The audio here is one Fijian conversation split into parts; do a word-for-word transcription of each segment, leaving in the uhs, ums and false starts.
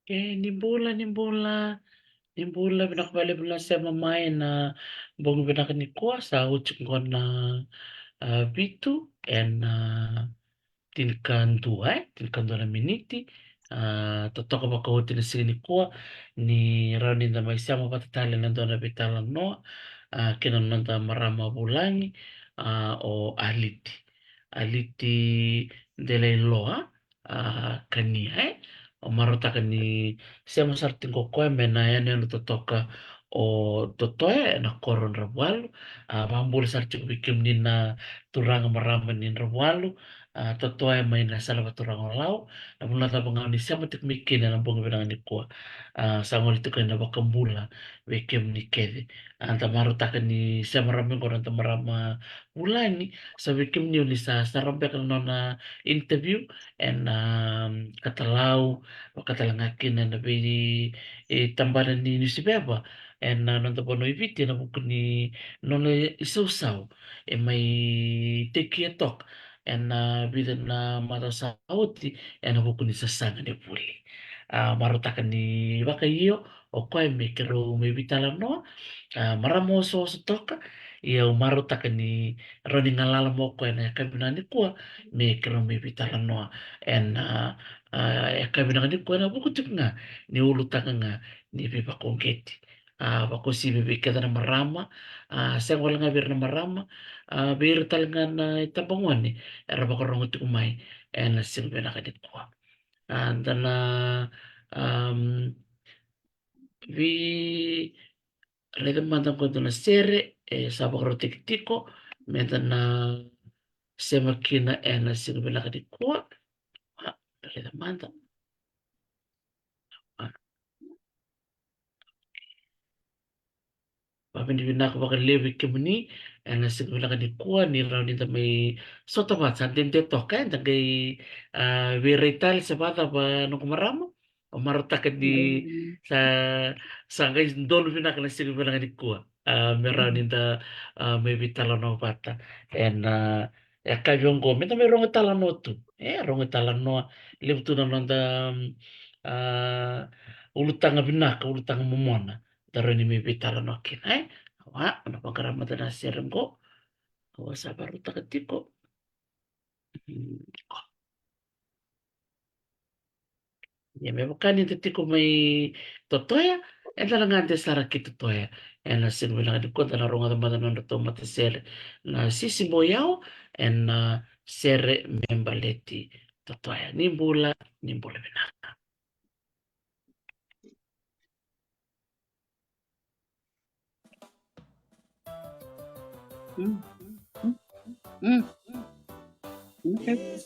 E, ni bula, ni bula, ni bula, vinaka vakalevu na sema mai na bogi vinaka nikua. Sa oti qo na, a, vitu ena, a, tinikadua, e, tinikadua na miniti. A, totoka vakaoti na siga nikua, ni rawa ni da mai sema vata tale ena dua na veitalanoa, a, kei na noda marama vulagi, a, o Aliti. Aliti Delailoa, a, Kania, e. Au marautaka ni sema sara tiko o koya mai na yanuyanu totoka o Totoya ena koro Dravualu. A, vakabula sara tiko vei kemuni na turaga marama ni Dravualu, a, Totoya mai na sala vaturaga o Lau. Na vanua cava ga ni sema tiko mai kina ena bogi vinaka nikua, a, sa gole tiko ena vakabula vei kemuni kece. A, da marautaka ni sema rawa mai qo na noda marama vulagi. Sa vei kemuni o ni sa sara beka na nona interview ena, um, Katalau, vaka tale ga kina ena vei, e, tabana ni niusiveva ena, a, noda vanua i Viti ena vuku ni nona isausau e mai tekia toka ena, a, vica na macawa sa oti ena vuku ni sasaga ni vuli. A, marautaka ni vakaio o koya me keirau mai veitalanoa. A, marama osooso toka, ia au marautaka ni rawa ni galala mai o koya ena yakavi vinaka nikua me keirau mai veitalanoa ena, a, a, yakavi vinaka nikua ena vuku tiko ga ni ulutaga ga ni veivakauqeti. A, vakauasivi vei keda na marama, a, sega wale ga vei ira na marama, a, vei ira tale ga na itabagone era vakarogo tiko mai ena siga vinaka nikua. A, da na, um, vei raica mada qo e dua na sere e sa vakarautaki tiko me da na sema kina ena siga vinaka nikua. A, raica mada. A, vakavinavinaka vakalevu vei kemuni ena siga vinaka nikua, ni rawa ni da mai sota vata. Sa dede toka, e, da qai, a, veirai tale se vakacava, noqu marama. Au marautaka ni, mm, sa, sa qai donu vinaka na siga vinaka nikua, a, me rawa ni, mm, da, a, mai veitalanoa vata ena, a, yakavi oqo, me da mai rogo italanoa tu. E, rogo italanoa, levu tu na noda, a, ulutaga vinaka, ulutaga momona da rawa ni mai veitalanoa kina, e. Au a, au na vaqara mada na sere qo. Au a sa vakarautaka tiko. Mm, qo. Ia me vaka ni da tiko mai Totoya, eda na gade sara ki Totoya ena siga vinaka nikua. Da na rogoca mada na nodratou matasere na Sisi Boyao ena, a, sere me baleti Totoya. Ni bula, ni bula vinaka. Mm. Mm. Mm. Okay.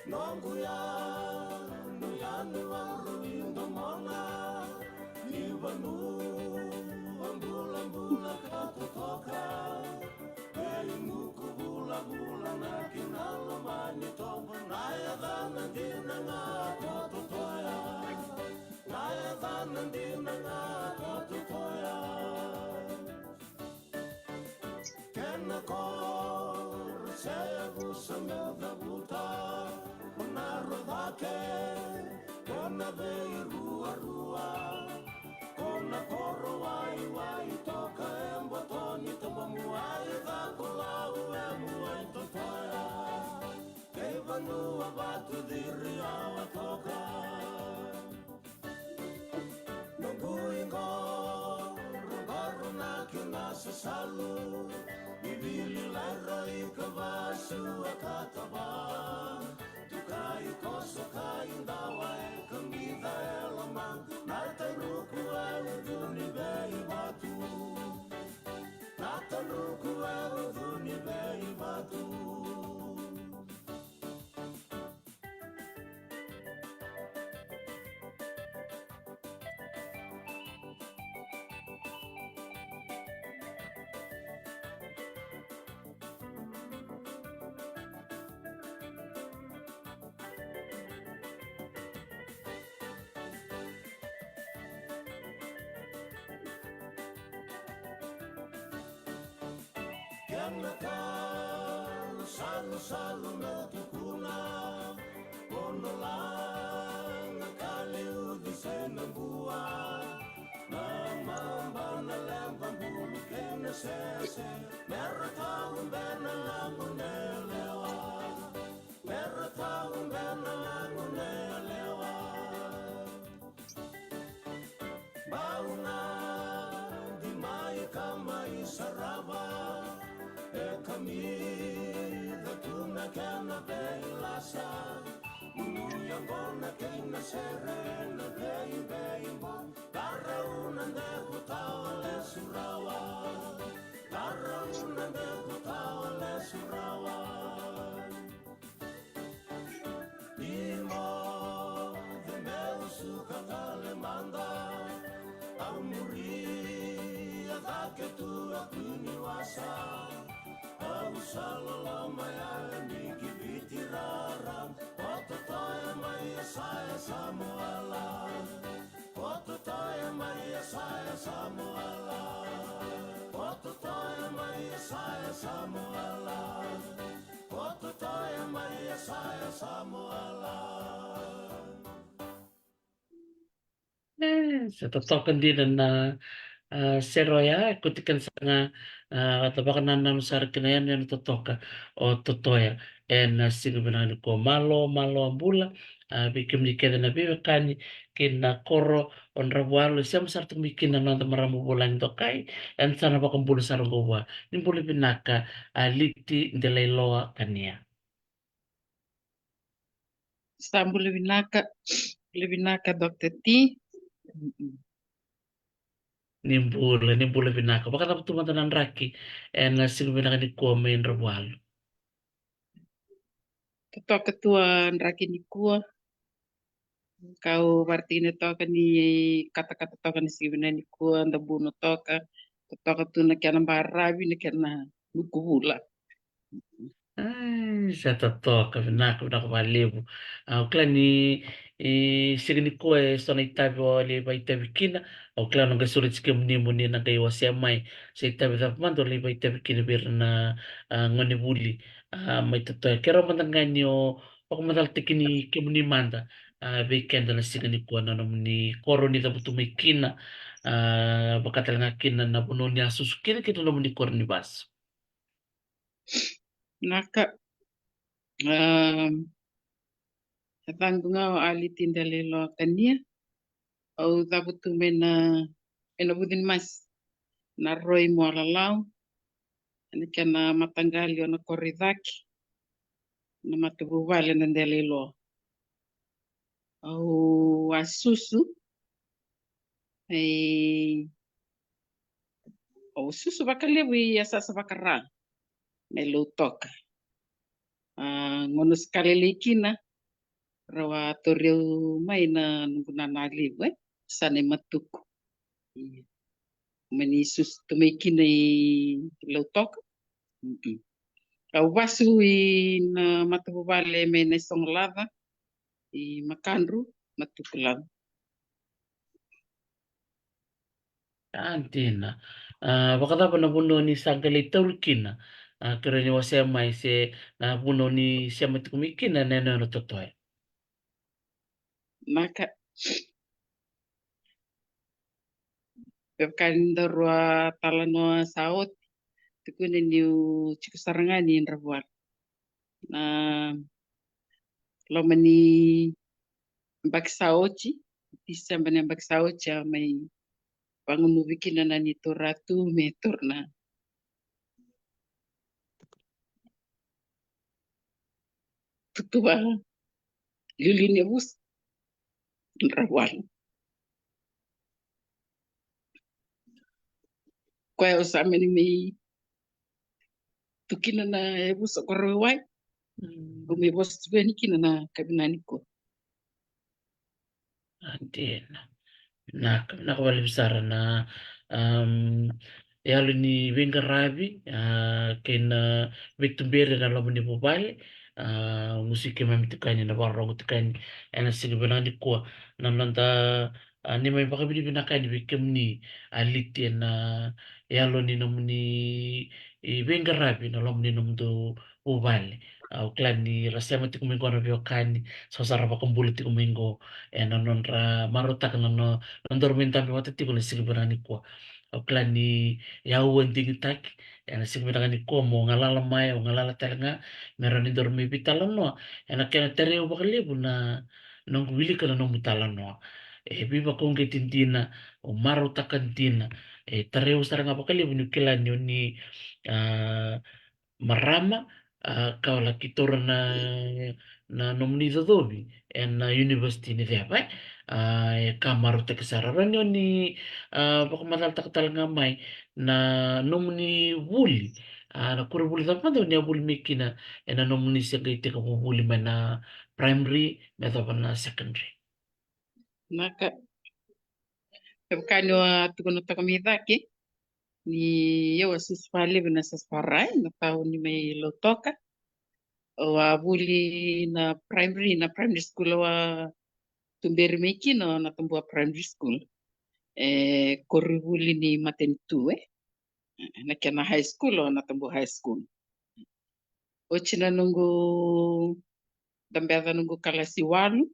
Noqu yanuyanu, yanuyanu, au rui domona ni vanua bulabula ka totoka. Veimuku vulavula na kina loma ni toba, na yacana dina ga ko Totoya, na yacana dina ga ko Totoya. Kena koro se yavusa meu cavuta, ko na ro cake, ko na veiruarua, ko na koro waiwai toka e boto ni toba, mua e ca ko Lau e mua i Totoya, kei vanua vatu ciri awa toka. Noqu iqo, rogoro na kena sasalu, vivili lairoi ka vasu a katava, tukai koso kai dawa e kamica e loma, na tadruku e ucu ni veivatu, na tadruku e ucu ni veivatu. Ena ka salusalu meu tukuna, o na laga ka liuci se na bua. Na maba, na leba, bulu kei na sese, me ra tau bena na gone yalewa. Me ra tau bena na gone yalewa. Bau na di mai ka mai sarava, e kamica tu na kena veilasa. Munu yaqona kei na sere na veiveibo. Karau na deku tawa lesu rawa. Karau na deku tawa lesu rawa. Ni moce meu suka tale mada, au muria cake tu a kuniwasa. Au sa loloma yale ni kiviti rara. O Totoya mai Yasayasa mo ala. O Totoya mai Yasayasa mo ala. O Totoya mai Yasayasa mo ala. O Totoya mai Yasayasa mo ala. E, sa totoka dina na, a, sere oya, e kuti kena saga, a, vata vakanananu sara kina yanuyanu totoka o Totoya. Ena siga vinaka nikua, malo, malo a bula, a, vei kemuni kece na veiwekani ki na koro o Dravualu, e sema sara tiko mai kina na noda marama vulagi dokai, ena sa na vakabula sara oqo vua. Ni bula vinaka, a, Liti Delailoa Kania. Sa bula vinaka, bula vinaka, Doctor T. Mm-mm. Ni bula, ni bula vinaka. Vakacava tu mada na draki ena siga vinaka nikua mai Dravualu? Totoka tu a draki nikua. Kau varatikina toka ni katakata toka ni siga vinaka nikua, da buno toka. Totoka tu na kena baravi, na kena nuku vula. Ai, sa totoka, vinaka, vinaka vakalevu. A, au kila ni, e, siga nikua e so na itavi o lai vakaitavi kina. Au kila na qai sureti kemuni mo ni na qai wasea mai se itavi cava mada o lai vakaitavi kina vei ira na, a, gonevuli, a, mai Totoya. Kerea mada ga ni o vakamacalataki kemuni mada, a, vei keda na siga nikua, na nomuni koro ni cavutu mai kina, a, vaka tale ga kina na vanua ni a susu kina kei na nomuni koro ni vasu. Vinaka. Am, yacaqu ga o Aliti Delailoa Kania. Au cavutu mai na, ena Vucinimasi, na Roi Mualalau, ena kena mataqali o Nakoraicake, na matavuvale na Delailoa. Au a susu, e, au susu vakalevu i Yasayasa Vakara, mai Lautoka. A, gauna au se ka lailai kina, rau a tauri au mai na noqu nana levu, e, Sanai Matuku. Io. Mani susu tu mai kina i Lautoka. Mm-mm. Au vasu i na matavuvale mai Naisogolaca, i Makadru, Matukulava. A, dina. A, vakacava na vanua ni sa qai lai tauri kina? A, kerea ni wasea mai se na vanua ni sema tiko mai kina na yanuyanu o Totoya. Vinaka. Vevaka ni daru a talanoa sa oti, tukuna niu tiko sara ga ni Dravualu. Na loma ni yabaki sa oti, Tiseba ni yabaki sa oti, a mai vagunuvi kina na neitou ratu me taura na tutuva liuliu ni yavusa, Dravualu. Koya au sa mani mai tu kina na yavusa ko Rawaiwai. Mm. Au mai vosa tu yani kina na ka vinaka nikua. A, dina. Vinaka, vinaka vakalevu sara na, am, yalo ni veiqaravi, a, kei na veituberi ena loma ni vuvale. A, gusuvi keimami tiko yani na vakarorogo tiko yani ena siga vinaka nikua na noda, a, neimami vakavinavinaka yani vei kemuni, a, Liti, ena yalo ni nomuni i veiqaravi na loma ni nomudou vuvale. Au kila ni ra sema tiko mai qo na veiwekani, sa ra vakabula tiko mai qo ena nodra marautaka na no, nodra mai dabe vata tiko na siga vinaka nikua. Au kila ni au a digitaki ena siga vinaka nikua mo galala mai, au galala tale ga me rawa ni daru mai veitalanoa ena kena tarai au vakalevu na noqu wilika na nomu talanoa. E veivakauqeti dina, au marautaka dina. E tarai au sara ga vakalevu niu kila ni o ni, a, marama, a, ka o laki taura na, na nomuni icocovi ena university ni ceva, e. A, e ka marautaki sara. Rawa ni o ni, a, vakamacalataka tale ga mai na nomuni vuli, a, na koronivuli cava mada o ni a vuli mai kina ena nomuni se qai tekivu vuli mai na primary me yacova na secondary. Naka. E vaka niu a tukuna toka mai cake, ni au a susu vakalevu na Sasavara, na tauni mai Lautoka. Au a vuli na primary, na primary school au a tuberi mai kina o Natabua Primary School. E koronivuli ni matanitu, e. Na kena high school o Natabua High School. Oti na noqu dabeca noqu kalasi walu,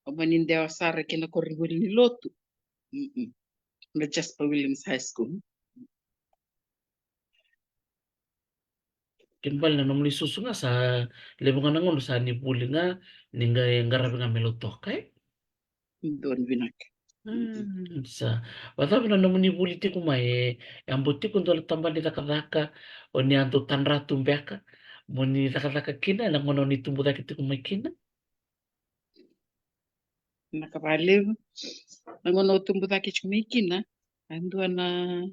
au mani dewa sara ki na koronivuli ni lotu. Mm-mm. Na Jasper Williams High School. Kena ibalebale na nomuni susu ga sa levu ga na gauna sa ni vuli ga, ni qai qaravi ga me Lautoka, e? Dua ni vinaka. Mm, sa. Vakacava na nomuni vuli tiko mai, e, e a bau tiko dua na tabana ni cakacaka o ni a dau tadra tu beka mo ni cakacaka kina ena gauna o ni tubu cake tiko mai kina? Naka vakalevu. Na gauna au tubu cake tiko mai kina, a dua na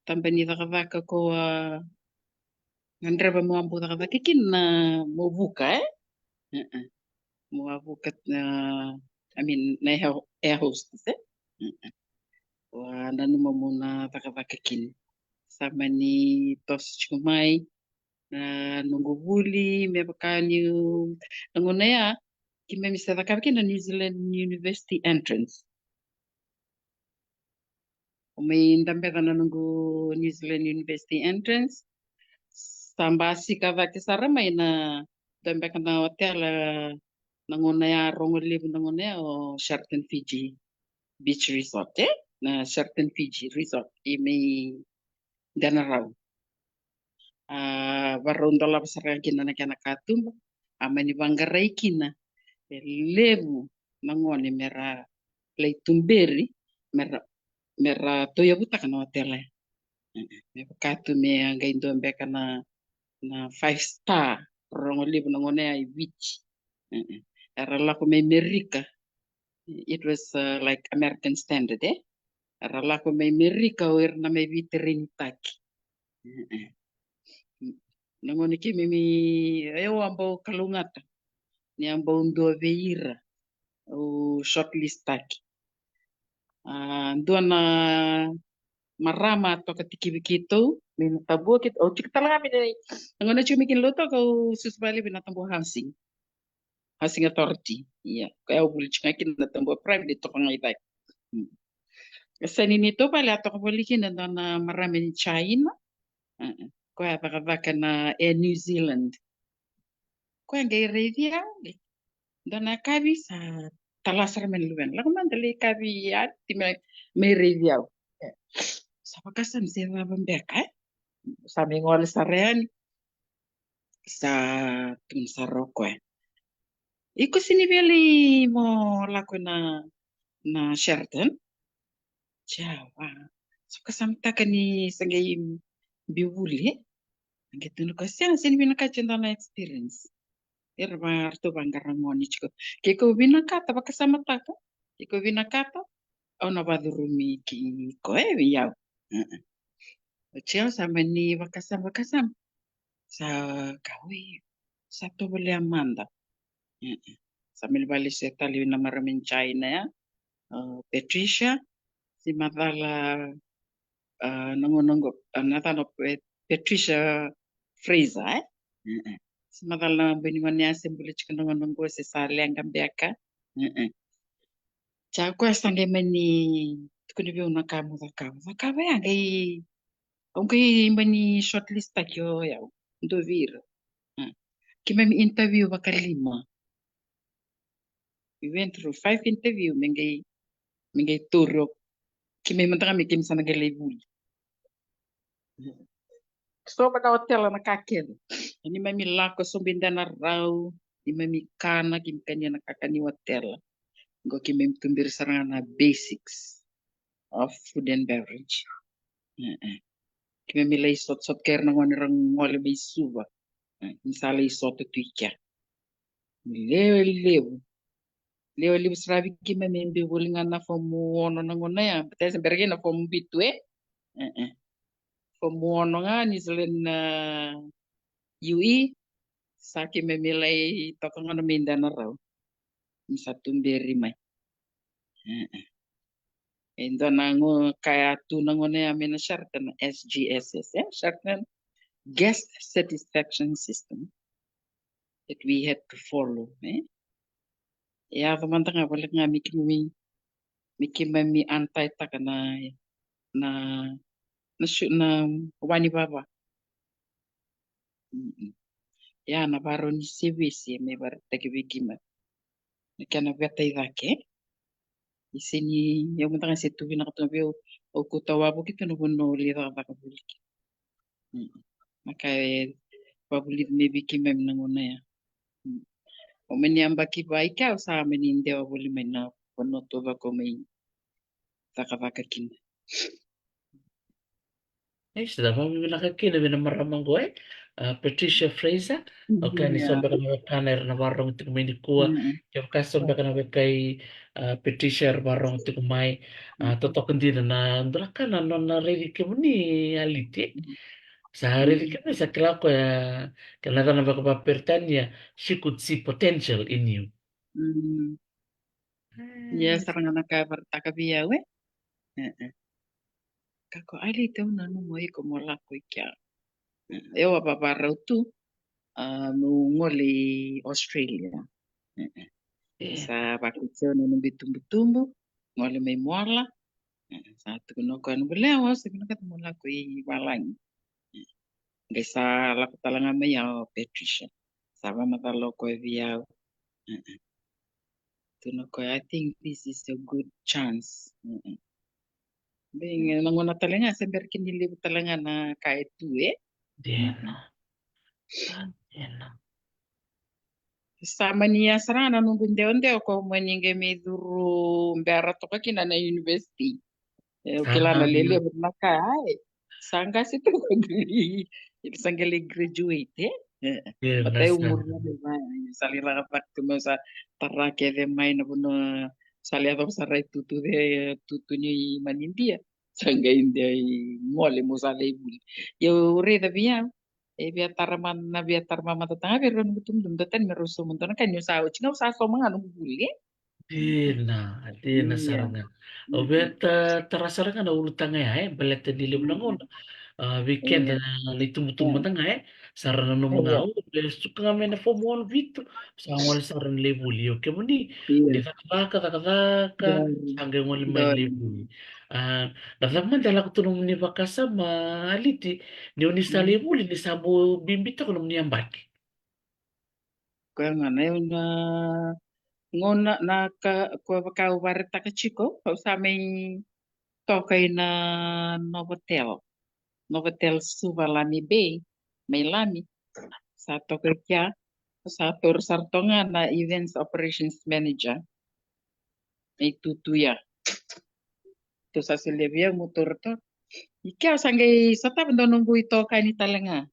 tabana ni cakacaka ko a gadreva mo a bau cakacaka kina na mo vuka, e? E-e. Mo a vuka na, I mean, na air, air hostess, e? E-e. Au a nanuma mo na cakacaka kina. Sa mani toso tiko mai na noqu vuli, me vaka niu, na gauna ya, keimami se cakava kina na New Zealand University Entrance. Au mai dabeca na noqu New Zealand University Entrance. Sa basika cake sara mai na, dua beka na otela na gauna ya, rogo levu na gauna ya, o Sheraton Fiji Beach Resort, e? Na Sheraton Fiji Resort, i mai Denarau. A, varau dolava sara ga kina na kena katuba, a mani vaqarai kina e levu na gone me ra lai tuberi, me ra, me ra tauyavutaka na otela. E, e, me vaka tu me a qai dua beka na, na five star, rogo levu na gone ya i Viti. E, e. Era lako mai Merika. It was, uh, like American standard, e? Era lako mai Merika o ira na mai veitrenitaki. E, e. Na gauna keimami, au a bau kalougata ni a bau dua vei ira au shortlist taki. A, dua na marama a toka tikivi keitou mai Natabua, keitou, au tiko tale ga mai na, na gauna tiko mai kina Lautoka au susu vakalevu i Natabua Housing, Housing Authority. Ia, koya au vuli tiko ga kina, Natabua Primary toka ga i cake. Mm. E sa ni neitou vale a toka voli kina dua na marama ni China. E, e. Koya a cakacaka na Air New Zealand. Koya qai raici au, dua na yakavi sa tala sara mai na luvena, lako mada lai kavi, a, ti me, me raici au. E. Sa vakasama se cava beka, e? Sa mai gole sara yani. Sa tukuna sara o koya, iko sega ni via lai mo lako na, na Sheraton? Sa, a, sa vakasamataka ni sa qai biu vuli, e? A qai tukuna o koya, sega, sega ni vinakati e dua na experience. Era va, ratou vaqara gone tiko. Ke ko vinakata, vakasamataka. Ke ko vinakata, au na vacurumi kei koya, e, vei au. E, e. Oti au sa mani vakasama, vakasama. Sa kaya, oi, sa tovolea mada. E, e. Sa mani vale se tale na marama ni China ya, a, Patricia, se macala, a, na gauna qo, a, na yacana o Pe-, Patricia Fraser, e? E, e. Se macala na boi ni gone ya se bula tiko na gauna qo se sa leqa beka. E, e. Sa koya sa qai mani tukuna vei au na ka mo cakava. Cakava ya, qai Au qai mani shortlist taki o yau. Dua vei ira. Mm. Keimami interview vakalima. We went through five interview, me qai, me qai tauri o keimami mada ga me keimami sa na qai lai vuli. So vaka otela na ka kece. Neimami lako sobu i Denarau, neimami kana, keimami kania na kakana ni otela. Qo keimami tuberi sara ga na basics of food and beverage. E, e. Keimami lai sotasota kei ira na gone ra gole mai Suva. E, ni sa lai sota tu i kea. Lewe levu. Lewe levu sara vei keimami e biu voli ga na fomu ono na gauna ya. Baleta se bera kina na fomu vitu, e? E, e. Fomu ono ga ni sa lai na U E, sa keimami lai toka gona mai Denarau. Ni sa tuberi mai. E, e. E dua na gauna ka ya tu na gauna ya mai na Sheraton, na S G S S, e? Sheraton Guest Satisfaction System that we had to follow, e? E yaco mada ga vale ga me keimami, me keimami antaitaka na, na, na, su- na wa ni vava. Mm-mm. Ia na varau ni sevesi me vakaraitaki vei keimami na kena veta i cake. E sega ni, au mada ga se tu vinaka tu ga vei au, au kauta wavoki tu na vanua au lai cakacaka voli kina. Mm. Na ka e vavulici mai vei keimami na gauna ya. Mm. Au mani yabaki va i kea, au sa mani dewa voli mai na vanua taucoko au mai cakacaka kina. Io, sa da vakavinavinaka kina vei na marama qo, e? A, Patricia Fraser. Mm, okay, ni so beka na wekana era na vakarorogo tiko mai nikua. Mm. Kevaka so beka na weka i, a, Patricia era vakarorogo tiko mai. A, totoka dina na dua na ka na nona raici kemuni, Aliti. Sa raici kemuni, sa kila o koya, kena yacana vaka vakaperitania, she could see potential in you. Mm. Ia sara ga na ka e vakaraitaka vei au, e? E, e. Ka ko Aliti, au nanuma o iko mo lako i kea. E, au a vavarau tu, a, meu gole i Australia. E, e. Sa vakaitia na noqu itubutubu, gole mai Moala. E, sa tukuna o koya, noqu lewa, se vinakata mo lako i valagi. E. Qai sa lako tale ga mai ya o Patricia. Sa vakamacala o koya vei au. E, e. Tukuna o koya, I think this is a good chance. E, e. Beka na gauna tale ga se bera kina ni levu tale ga na ka e tu, e? Dina. Dina. Sa mani ya sara ga na noqu dewadewa ko mani qai mai curu bera toka kina na university. E, au kila na lelevu na ka, ai. Sa qase tu ko qai, sa qai lai graduate, e? E, e. Baleta au muri na mai, sa lai cakacaka tu mai, sa tara kece mai na vanua, sa lai yacova sara i tutu, e, tutu ni manidia. Sa qai dei gole mo sa lai vuli. Ia au raica vei au, e via tara ma-, na via tara mamata tale ga vei rau na butubutu, dua tani me rau sauma dua na ka, niu sa oti ga au sa sauma ga noqu vuli, e? Dina, dina sara ga. Au via ta-, tara sara ga na ulutaga ya, e, baleta ni levu na gauna. A, vei keda na itubutubu mada ga, e, sa ra nanuma ga, o, e suka ga mai na fomu ono, vitu, sa gole sara na lai vuli. O kemuni, ni cakacaka, cakacaka, sa qai gole mai lai vuli. A, na cava mada e lako tu nomuni vakasama, Aliti, ni o ni sa lai vuli, ni sa bau bibi toka nomuni yabaki? Koya ga na, na gauna, na ka, ko vaka au vakaraitaka tiko, au sa mai toka i na Novotel. Novotel Suva Lami Bay, mai Lami. Sa toka i kea, sa taura sara toka ga na Events Operations Manager. Na itutu ya. Tou sa solia vei au meu taura toka. I kea sa qai sotava dua noqu itokani tale ga.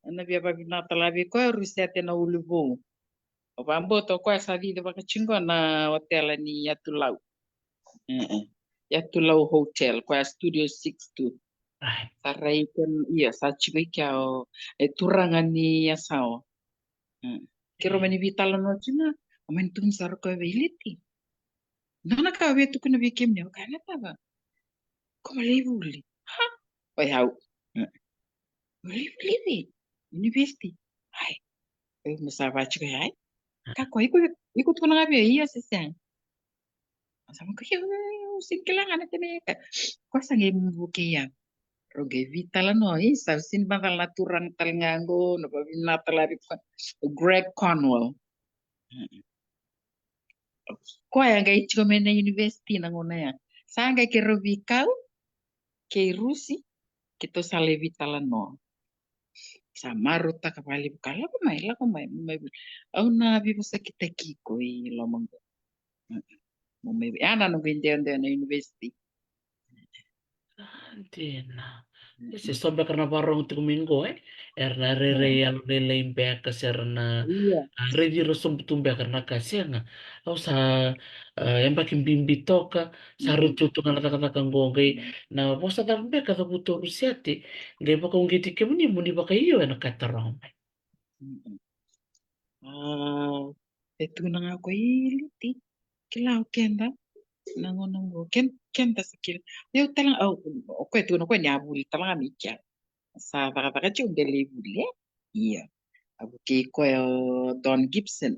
Au na via vakavinavinaka tale ga vei koya, au reset na uluvou. Au vakabauta o koya sa cici vaka tiko qo na otela ni Yatu Lau. E, e. Yatu Lau Hotel, koya Studio six two. Ai. Sa rai kena, ia, sa tiko i kea o, e, turaga ni Yasawa. E. Keirau mani veitalanoa tiko ga, au mani tukuna sara o koya vei Liti. Dua na ka au via tukuna vei kemuni, au kaya na cava? Ko mo lai vuli. Ha? O yau. E. Mo lai vuli vei? University. Ai. E, mo sa vaka tiko ya, ai. Ka ko, iko, iko tukuna ga vei au, ia se sega. Sa vaka, io, au sega ni kila ga na kena ka. Ko sa qai vukei au. Rau qai veitalanoa, e, sa sini macala na turaga tale ga qo, na vavinata la vei koya, o Greg Conwell. Koya qai tiko mai na university na gauna ya. Sa qai keirau veikau kei Rusi, keitou sa lai veitalanoa. Sa marautaka valevu ka lako mai, lako mai, mai. Au na veivosakitaki iko i loma qo. Mo mai, ya na noqu ideaidea na university. Ah, dina. E se so beka na vakarorogo tiko mai qo, e? Era na rairai yalolailai beka, se ra na, ia, ah, raici ira sobu tu beka na ka, sega. Au sa, ah, yabaki bibi toka, sa rauti au tu ga na cakacaka qo, qai na vosa cava beka cavuta o Rusiate, qai vakauqeti kemuni mo ni vakaio ena ka e taroga mai. Mm-mm. Ah, e tukuna ga o koya, i Liti, kila o keda na gauna qo, keda, keda sa kila. Au tale ga, au, o koya e tukuna o koya ni a vuli tale ga mai kea. Sa cakacaka tiko qai lai vuli, e? Ia. A vukei koya o Don Gibson.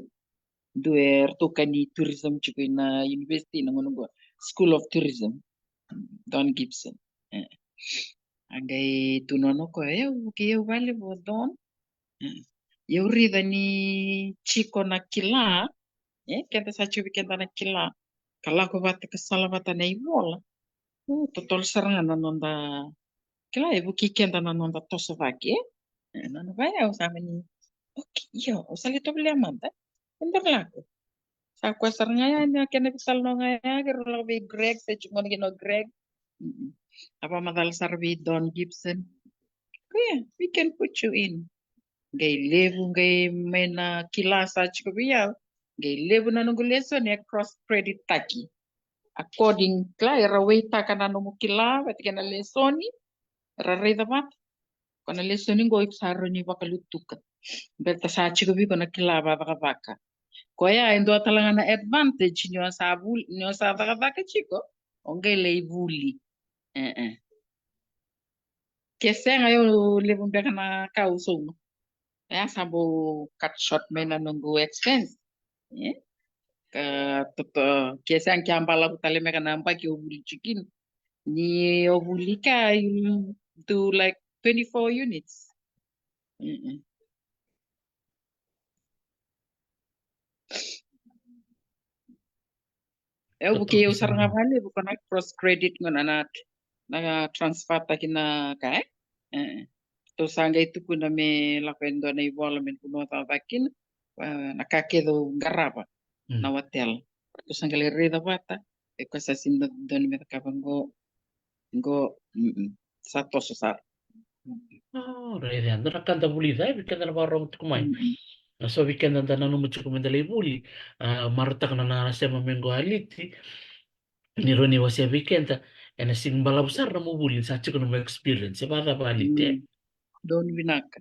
Dua eratou kani tourism tiko ina university na gauna qo, School of Tourism. Don Gibson. E. A qai tukuna o koya, e, au vukei au valevu o Don. E. Ia au raica ni tiko na kila, e, keda sa tiko vei keda na kila, ka lako vata ka sala vata na ivola. U, totolo sara ga na noda kila, e vukei keda na noda toso cake, e? E, na nona vaya, au sa mani, okay, io, au sa lai tovolea mada. Eda lako. Sa koya sara ga ya na kena veitalanoa ga ya, keirau lako vei Greg, sa tiko gona kina o Greg. Mm-mm. A vakamacala sara vei Don Gibson. Koya, we can put you in. Qai levu, qai mai na kila sa tiko vei au. Qai levu na noqu lesoni e cross credit taki. According, kila, era weightaka na nomu kila vata kei na lesoni era raica vata. Ko na lesoni qo iko sa rawa ni vakalutuka. Baleta sa tiko vei iko na kila vakacakacaka. Koya e dua tale ga na advantage ni o sa vuli, ni o sa cakacaka tiko, o qai lai vuli. E, e. Ke sega, io, levu beka na ka au sauma. Ia sa bau cut short mai na noqu expense. E? Ka toto, ke sega, ke a balavu tale mai ka na yabaki o vuli tiko kina. Ni o vuli ka, you do like twenty-four units. Mm-mm. Au vukei au sara ga valevu ko na cross credit qo na, na, na transfer taki na ka, e? E. Tou sa qai tukuna me lako e dua na ivola me kua ni cakacaka kina, e, na ka kece au qarava, mm, na hotel. Tou sa qai lai raica vata, e, koya sa sini dodonu me cakava qo, qo, mm-mm. Sa toso sara. O, raica, dua na ka da vulica, e, vei keda na vakarorogo tiko mai. Mm-mm. Na so vei keda da nanuma tiko meda lai vuli, a, marautaka na, na sema mai qo a Liti, ni rawa ni wasea vei keda, ena sega ni balavu sara na nomu vuli, sa tiko na nomu experience, e vakacava a Liti, e? Mm. Donu vinaka.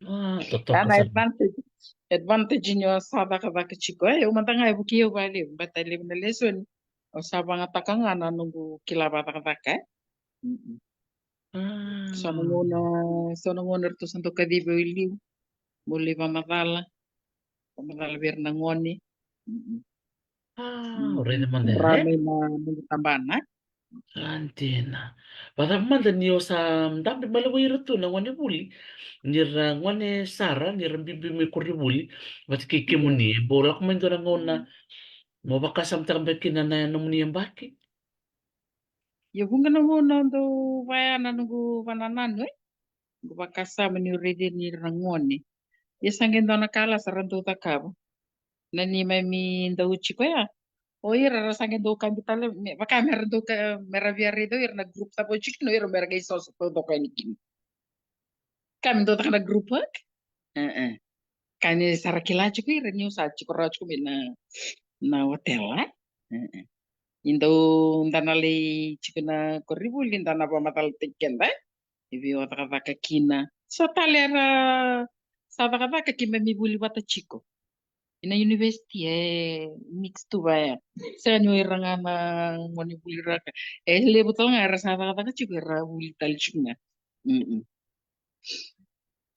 A, totoka sara. Advantage, advantage ni o sa cakacaka tiko, e, au mada ga e vukei au valevu, baleta e levu na lesoni au sa vagataka ga na noqu kila vakacakacaka, e. Mm-mm. A. So na gauna, so na gauna ratou sa dau kacivi au i liu, meu lai vakamacala, vakamacala vei ira na gone. Mm-mm. A, mm, o raica mada, e? Mai na noqu tabana. A, dina. Vakacava mada ni o sa dabe mai lawai ira tu na gone vuli, ni ra gone sara, ni ra biubiu mai koronivuli vata kei kemuni, e bau lako mai dua na gauna mo vakasamataka beka kina na nomuni yabaki? Ia vuqa na gauna dau vaya na noqu vanananu, e? Noqu vakasama niu raica ni ra gone. Ia sa qai dua na ka la sa ra dau cakava. Na neimami dau tiko ya, o ira ra sa qai dau kabi tale, me, vaka me ra dau ka, me ra via raica o ira na group cava o tiko kina, o ira me ra qai soso taucoko yani kina. Ka me dau caka na group work. E, e. Ka ni sa ra kila tiko ira niu sa tiko rawa tiko mai na, na hotel, e? E, e. Ni dau da na lai tiko na koronivuli, da na vakamacalataki keda, e? E vei o cakacaka kina. So tale era sa cakacaka keimami vuli vata tiko. Ina university e mix tu vaya. Sega ni o ira ga na gone vuli raka. E levu tale ga era sa cakacaka tiko, era vuli tale tiko ga. Mm-mm.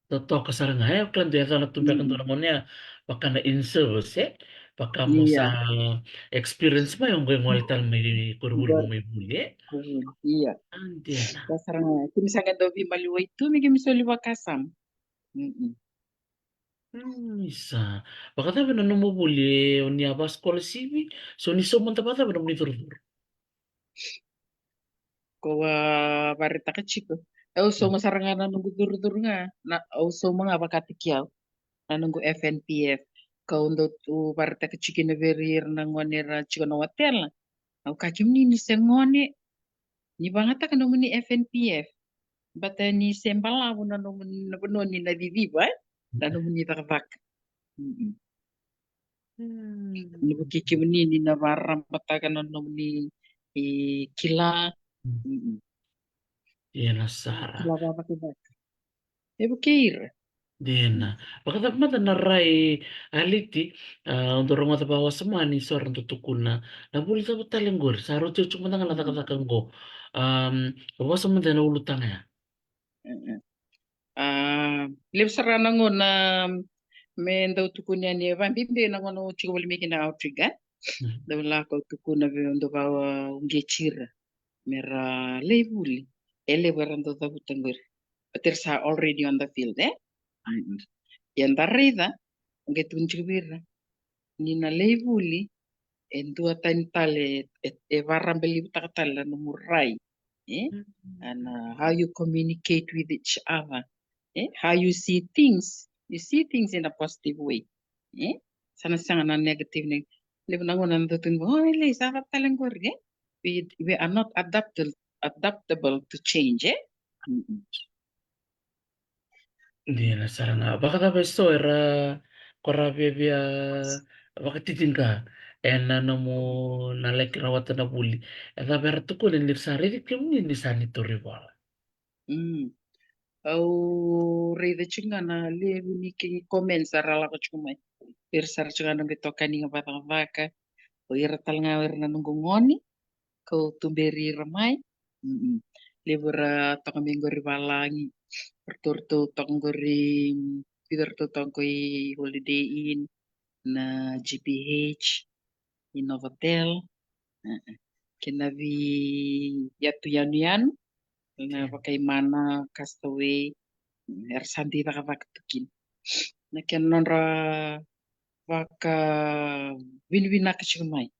Totoka sara ga, e, o kila dua e yacana tu beka dua na gone ya, vaka na in service, e? Vaka mo sa experience mai, o qai gole tale mai koronivuli mo mai vuli, e? Ia. Sa sara ga, kemi sa qai dau veimaliwai tu me kemi soli vakasama. Isa. Vakacava na nomu vuli, e, o ni a vakasikova sivi, so ni sauma mada vakacava na nomuni curucuru? Ko a varetaka tiko. Au sauma sara ga na noqu curucuru ga, na au sauma ga vakataki au na noqu F N P F. Kau dau tu varetaka tiko na veri ira na gone ra tiko na watela. Au kaya kemuni ni se gone, ni vagataka nomuni F N P F. Bata ni se balavu na nomuni na vanua ni na ciciva, e? Na nomuni cakacaka. Ni vukei kemuni ni na varabataka na nomuni, e, kila. Ia na sara. Kila vavakavaka. E vukei ira. Dina. Vakacava mada na rai, Aliti, a, o dau rogoca vakawasoma ni so ra dau tukuna na vuli cava tale qori, sa rauti au tiko mada ga na cakacaka qo. Am, vosa mada na ulutaga ya. A, levu sara na gauna me dau tukuni yani, e vabibi na gauna au tiko voli mai kina Outrigger. Dau lako tukuna vei au dau vakauqeti ira me ra lai vuli. E levu era dau cavuta qori. But era sa already on the field, e? Ia da raica, au qai tukuna tiko vei ira, ni na lai vuli e dua tani tale, e, e vakarabelevutaka tale na nomu rai, e? And, uh, how you communicate with each other, e? How you see things, you see things in a positive way, e? Sa na sega na negative, ne levu na gauna na dau tukuni, o, e lai sa cava tale qori, e? We, we are not adaptable, adaptable to change, e? Dina sara ga. Vakacava e so era, ko ra viavia vakatitiqa ena nomu na laki rawata na vuli? E cava era tukuna ni ra sa raici kemuni ni sa ni tauri vola? Au raica tiko ga na levu ni kei comments era lako tiko mai. Ira sara tiko ga na noqu itokani ga vakacakacaka. O ira tale ga o ira na noqu gone. Kau tuberi ira mai. Levu era toka mai qori valagi. Ratou, ratou toka qori, vica ratou toka qo i Holiday Inn, na G P H, i Novotel. Kei na veiyatu yanuyanu, na vakaimana, Castaway. Era sa dei cakacaka tu kina. Na kena nodra vakavinavinaka tiko mai.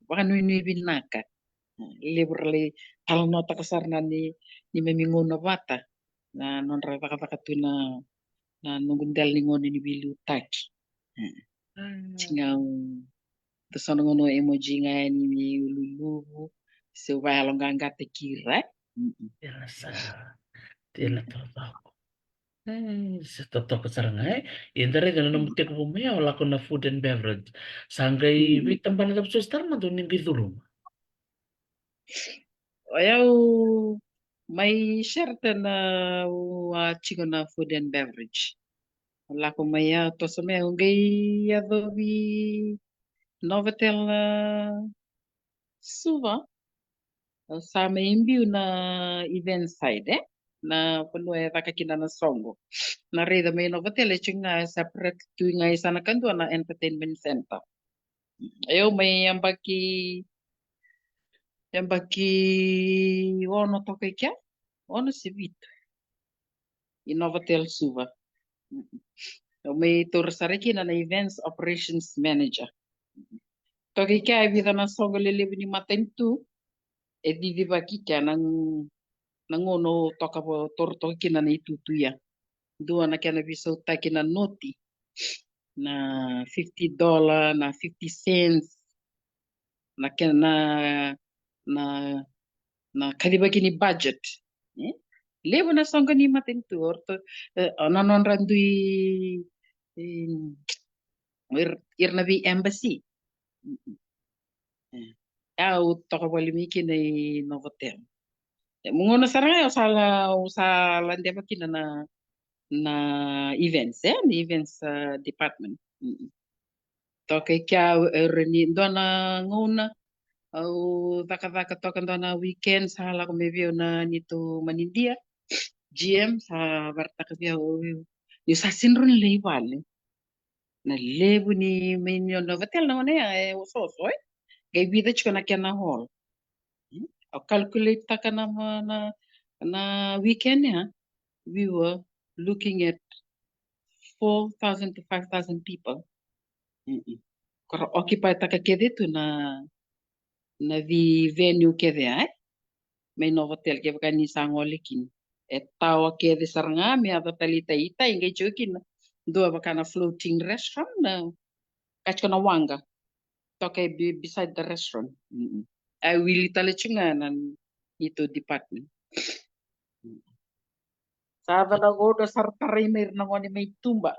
Vakanuinui vinaka. Levu ra lai talanoataka sara na ni, ni memi gauna vata. Na nodra cakacaka tu na, na noqu dela ni gauna ni veiliutaki. Tiko ga au da so na gauna emoji ga yani me ululuvu se vakayaloqaqataki ira. Era sa tena totoko. E, sa totoko sara ga, e. Ia da raica na nomu tekivu mai, o lako na food and beverage. Sa qai veitabana cava so sara mada o ni qai curuma? O yau mai Sheraton au a tiko na food and beverage. Lako mai au, toso mai au qai yacovi Novotel, a, Suva. Au sa mai biu na event side, e? Na vanua e caka kina na soqo. Na raica mai Novotel e tiko ga e separate tu ga e sa na kadua na entertainment center. Au mai yabaki, yabaki ono toka i kea, ono se vitu. I Novotel Suva. Au mai taura sara kina na events operations manager. Toka i kea e vica na soqo lelevu ni matanitu e cicivaki kea na, na gauna au toka, au taura toka kina na itutu ya. Dua na kena veisautaki na noti, na fifty dollar, na fifty cents, na kena, na, na, na kacivaki ni budget. E? Levu na soqo ni matanitu, o ratou, e, na nodra dui, e, ira, ira na vei embassy. E, au toka voli mai kina i Novotel. E, gauna sara ga au sa la, au sa ladeva kina na, na events, e, na events, a, department. Toka i kea au, e, rawa ni dua na gauna au cakacaka toka dua na weekend, sa lako mai vei au na neitou manidia, G M, sa vakaraitaka vei au, niu sa sega ni rawa ni lai vale. Na levu ni mai Novotel na gauna ya e osooso, e? Qai vica tiko na kena hall. Au calculate taka na, na, na weekend ya, we were looking at four thousand to five thousand people. Ko ra occupy taka kece tu na, na vi venue kece ya, e? Mai Novotel kevaka ni sa gole kina. E tawa kece sara ga me yaco tale i tai, i tai qai tiko kina dua vaka na floating restaurant, na ka tiko na waqa toka e be-, beside the restaurant. A wili tale tiko ga na neitou department. Sa yaco na gauna sa ra tarai mai ira na gone mai tuba.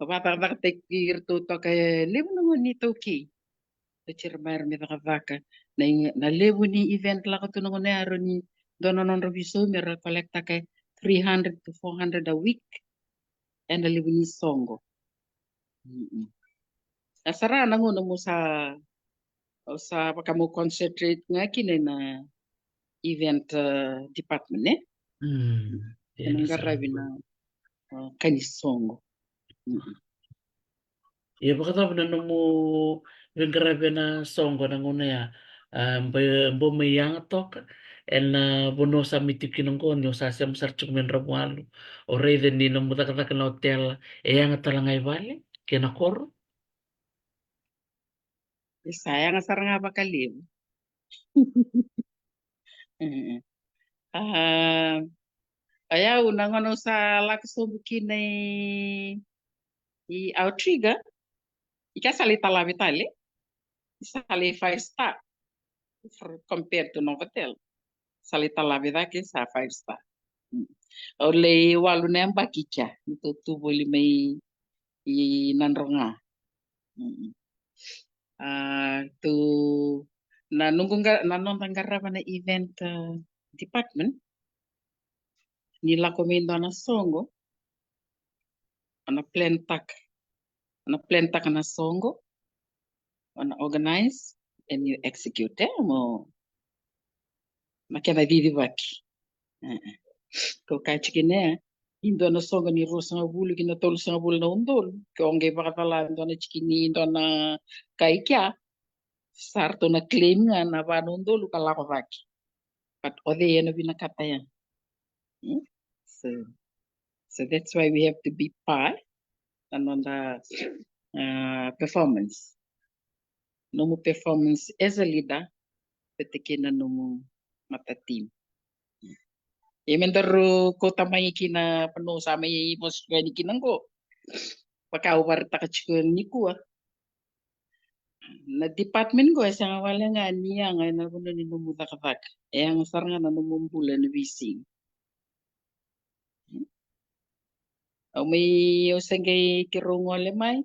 Vakacakacakataki iratou toka e levu na gone iTaukei. Oti ira mai ira me cakacaka. Na, na levu ni event lako tu na gauna ya, rawa ni dua na nodra veisau me ra collect taka e three hundred to four hundred a week. Ena levu ni soqo. A sara na gauna mo sa, o sa vaka mo concentrate ga kina na event, uh, department, e? Ena qaravi na, uh, ka ni soqo. Ia vakacava na nomu veiqaravi ena soqo na gauna ya? A, bau mai yaga toka ena vanua sa mai tiko kina oqo, ni o sa sema sara tiko mai Dravualu. O raica ni nomu cakacaka na otela e yaga tale ga i vale kei na koro? E sa yaga sara ga vakalevu. A, o yau na gauna au sa lako sobu kina i, i Outrigger, i ka sa lai talavi tale, i sa lai five star compared to Novotel. Sa lai talavi cake sa five star. Au lai walu na yabaki kea, ni tou tu voli mai i Nadroga. A, tu na noqu qa-, na noda qarava na event, uh, department. Ni lako mai dua na soqo, o na plan taka, o na plan taka na soqo, o na organize and you execute, e? Mo na kena cicivaki. Kau kaya tiko kina, e dua na soqo ni ruasagavulu ki na tolusagavulu na udolu, ke o qai vakacala dua na tiki ni dua na ka i kea, sa ratou na claim ga na va na udolu ka lako cake. But o cei ena vinakata ya? So, so that's why we have to be par na noda, uh, performance. Nomu performance as a leader, vata kei na nomu mata team. Ia me daru kauta mai ki na vanua sa mai vosa yani kina oqo. Vaka au vakaraitaka tiko nikua. Na department qo e sega wale ga ni yaga ena vanua ni nomu cakacaka. E yaga sara ga na nomu bula ena veisiga. Au mai, au se qai keirau gole mai.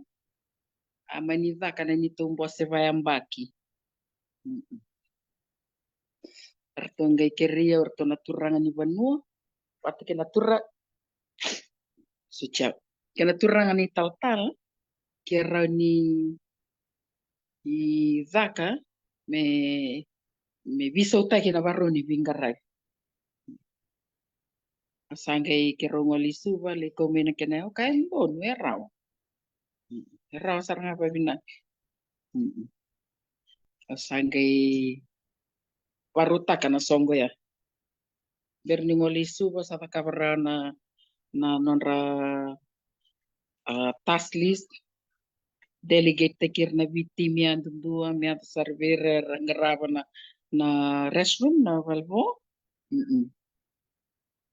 A mani caka na neitou bose vayabaki. Ratou qai kerei au, ratou na turaga ni vanua vata kei na tura-, sutia, kei na turaga ni talatala, keirau ni caka me, me veisautaki na varau ni veiqaravi. Au sa qai keirau gole i Suva, lai kau mai na kena, au kaya, e donu, e rawa. E rawa sara ga vavinaka. Au sa qai varautaka na soqo ya. Bera ni gole i Suva sa cakava rawa na, na nodra, a, task list. Delegate taki ira na veitimi yadudua me yaco sara vei ira era qarava na, na restroom, na valvo.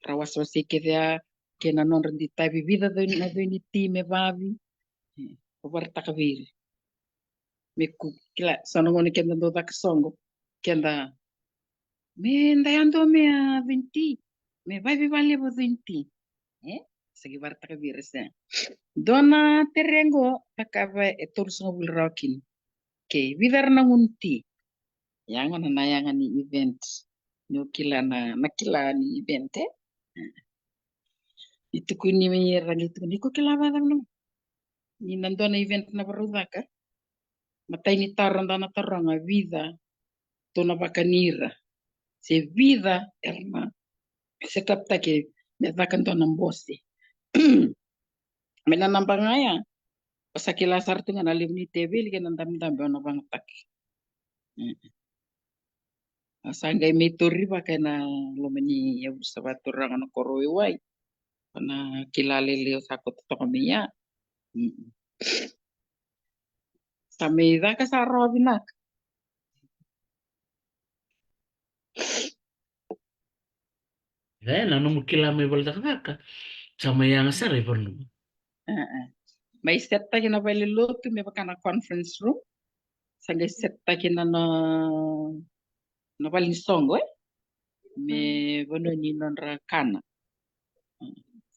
Ra wasewasei kece ya kei na nodra ditavi, vica na cau ni timi e vavi. Au vakaraitaka vei ira. Me ku-, kila, so na gauna keda dau caka soqo, keda, me da yadua me a cau ni ti, me vaivaivalevu cau ni ti. E? Sa qai vakaraitaka vei ira se dua na tere qo, cakava e tolusagavulu rawa kina. Kei vica era na gunu ti. Ya gona na yaga ni event. Ni o kila na, na kila ni event, e? Ni tukuni mai ira, ni tukuni, ko kila vacava na, ni na dua na event na varau caka. Matai ni taro da na taroga, vica tou na vakani ira. Se vica era na set up taki me caka dua na bose. Me na naba ga ya, sa kila sara tu ga na levu ni teveli kei na dabedabe au na vagataki. Mm. Au sa qai mai tauri vaka ena loma ni yavusa vaturaga na koro waiwai. Ko na kila lele au sa koto toka mai ya. Mm. Sa mai caka sa rawa vinaka. E, na nomu kila mai vale cakacaka sa mai yaga sara i vanua. Mai setaki na vale lotu me vaka na conference room. Sa qai setaki na na vale ni soqo, e, me vanua ni nodra kana.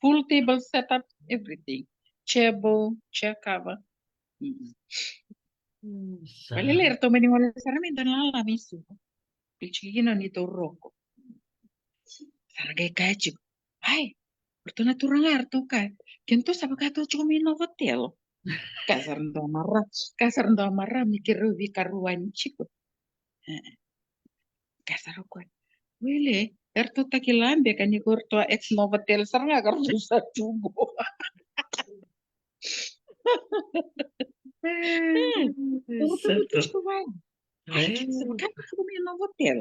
Full table setup, everything. Chair bow, chair cover. Vale lai ratou mani gole sara mai dua na lala mai Suva. Pili tiko kina o neitou roko. Sa ra qai kaya tiko, ai, o ratou na turaga ratou kaya, kedatou sa vaka tou tiko mai Novotel. Kaya sara dua mara, kaya sara dua mara me keirau veikarua ni tiko. Kaya sara o koya, wele, eratou takila beka ni ko ratou a ex Novotel sara ga ka ratou sa tu qo. Sa tu tiko vaya. Ai, sa vaka tiko mai Novotel.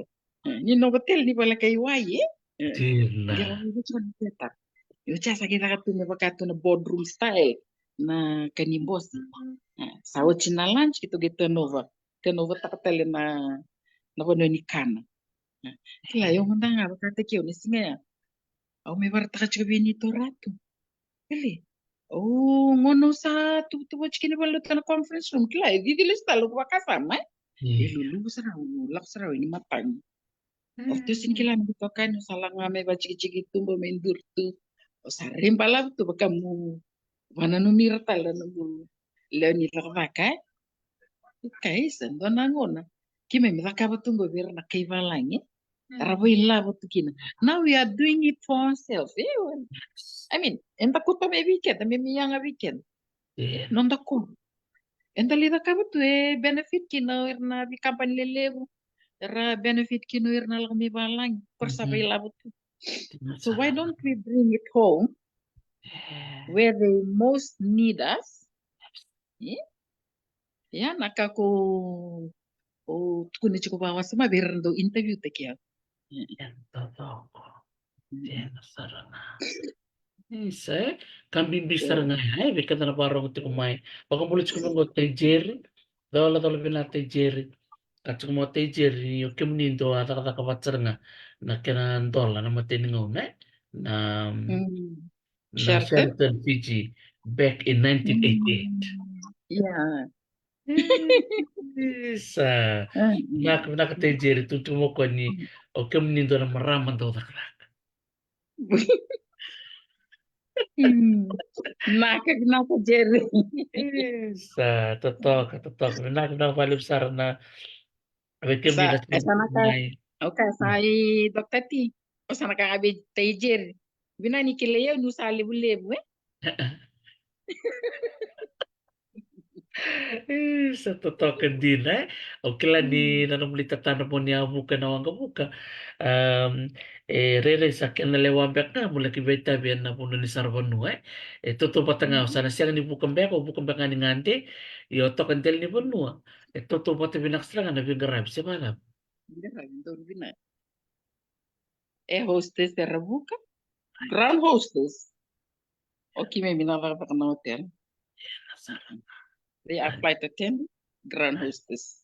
Ni Novotel ni vale kai wai, e? Dina. Qai rawa ni vaka na setup. Io, sa qai caka tu me vaka tu na boardroom style na ka ni bosi. Sa oti na lunch keitou qai turnover. Turnover taka tale na na vanua ni kana. Kila, io mada ga vakataki au na siga ya. Au mai varataka tiko vei neitou ratu. Kila, au gauna au sa tuvatuva tiko kina vale lotu na conference room. Kila, e cici lesu tale noqu vakasama, e? E luluvu sara, au lako sara, au ni matagi. Au tu sini kila na itokani, au sa lako ga mai vatikitiki tuba mai duri tu. Au sa rai balavu tu vaka meu vananumi ira tale na noqu lewe ni cakacaka, e? Ka isa, dua na gauna keimami cakava tu qo vei ira na kai valagi, e? Ra vakailavo tu kina. Now we are doing it for ourselves, e? I mean, eda kauta mai vei keda, me mai yaga vei keda. Noda koro. Eda lai cakava tu e benefit kina o ira na veikabani lelevu, era benefit kina o ira na lako mai valagi. Ko ra sa vakailavo tu. So why don't we bring it home where they most need us? Ia na ka ko tukuna tiko vakawasoma vei ira na dau interview taki au. Ena totoko. Ena sara ga. Isa, e ka bibi sara ga ya, e, vei keda na vakarogo tiko mai. Vakabula tiko mai qo Tai Jerry. Cola, cola vinaka Tai Jerry. Ka tiko mai o Tai Jerry, o kemuni dou a cakacaka vata sara ga na kena dola na matai ni gauna, e? Na na Sheraton Fiji back in nineteen eighty-eight. Ia. Isa. Vinaka, vinaka Tai Jerry, tukuna mai o koya ni o kemuni dua na marama dau cakacaka. Vinaka, vinaka Jerry. Isa, totoka, totoka. Vinaka, vinaka vakalevu sara na vei kemuni na sa mai. Okay, sa i Doctor T. O sa na ka ga vei Tai Jerry. Vinaka ni kilai au niu sa levulevu, e? Sa totoka dina, e? Au kila ni na nomuni tatadra mo ni a vuka ena waqavuka. E rairai sa kena lewa beka ga mo laki veitavi ena vanua ni saravanua, e? E tautauvata ga, o sa na sega ni vuka beka, o vuka beka ga ni gade. Io, toka dela ni vanua. E tautauvata vinaka sara ga na veiqaravi, se vacava? Qaravi donu vinaka. Air hostess era vuka. Ground hostess. O keimami na cakacaka na hotel. They are flight attendant, ground hostess.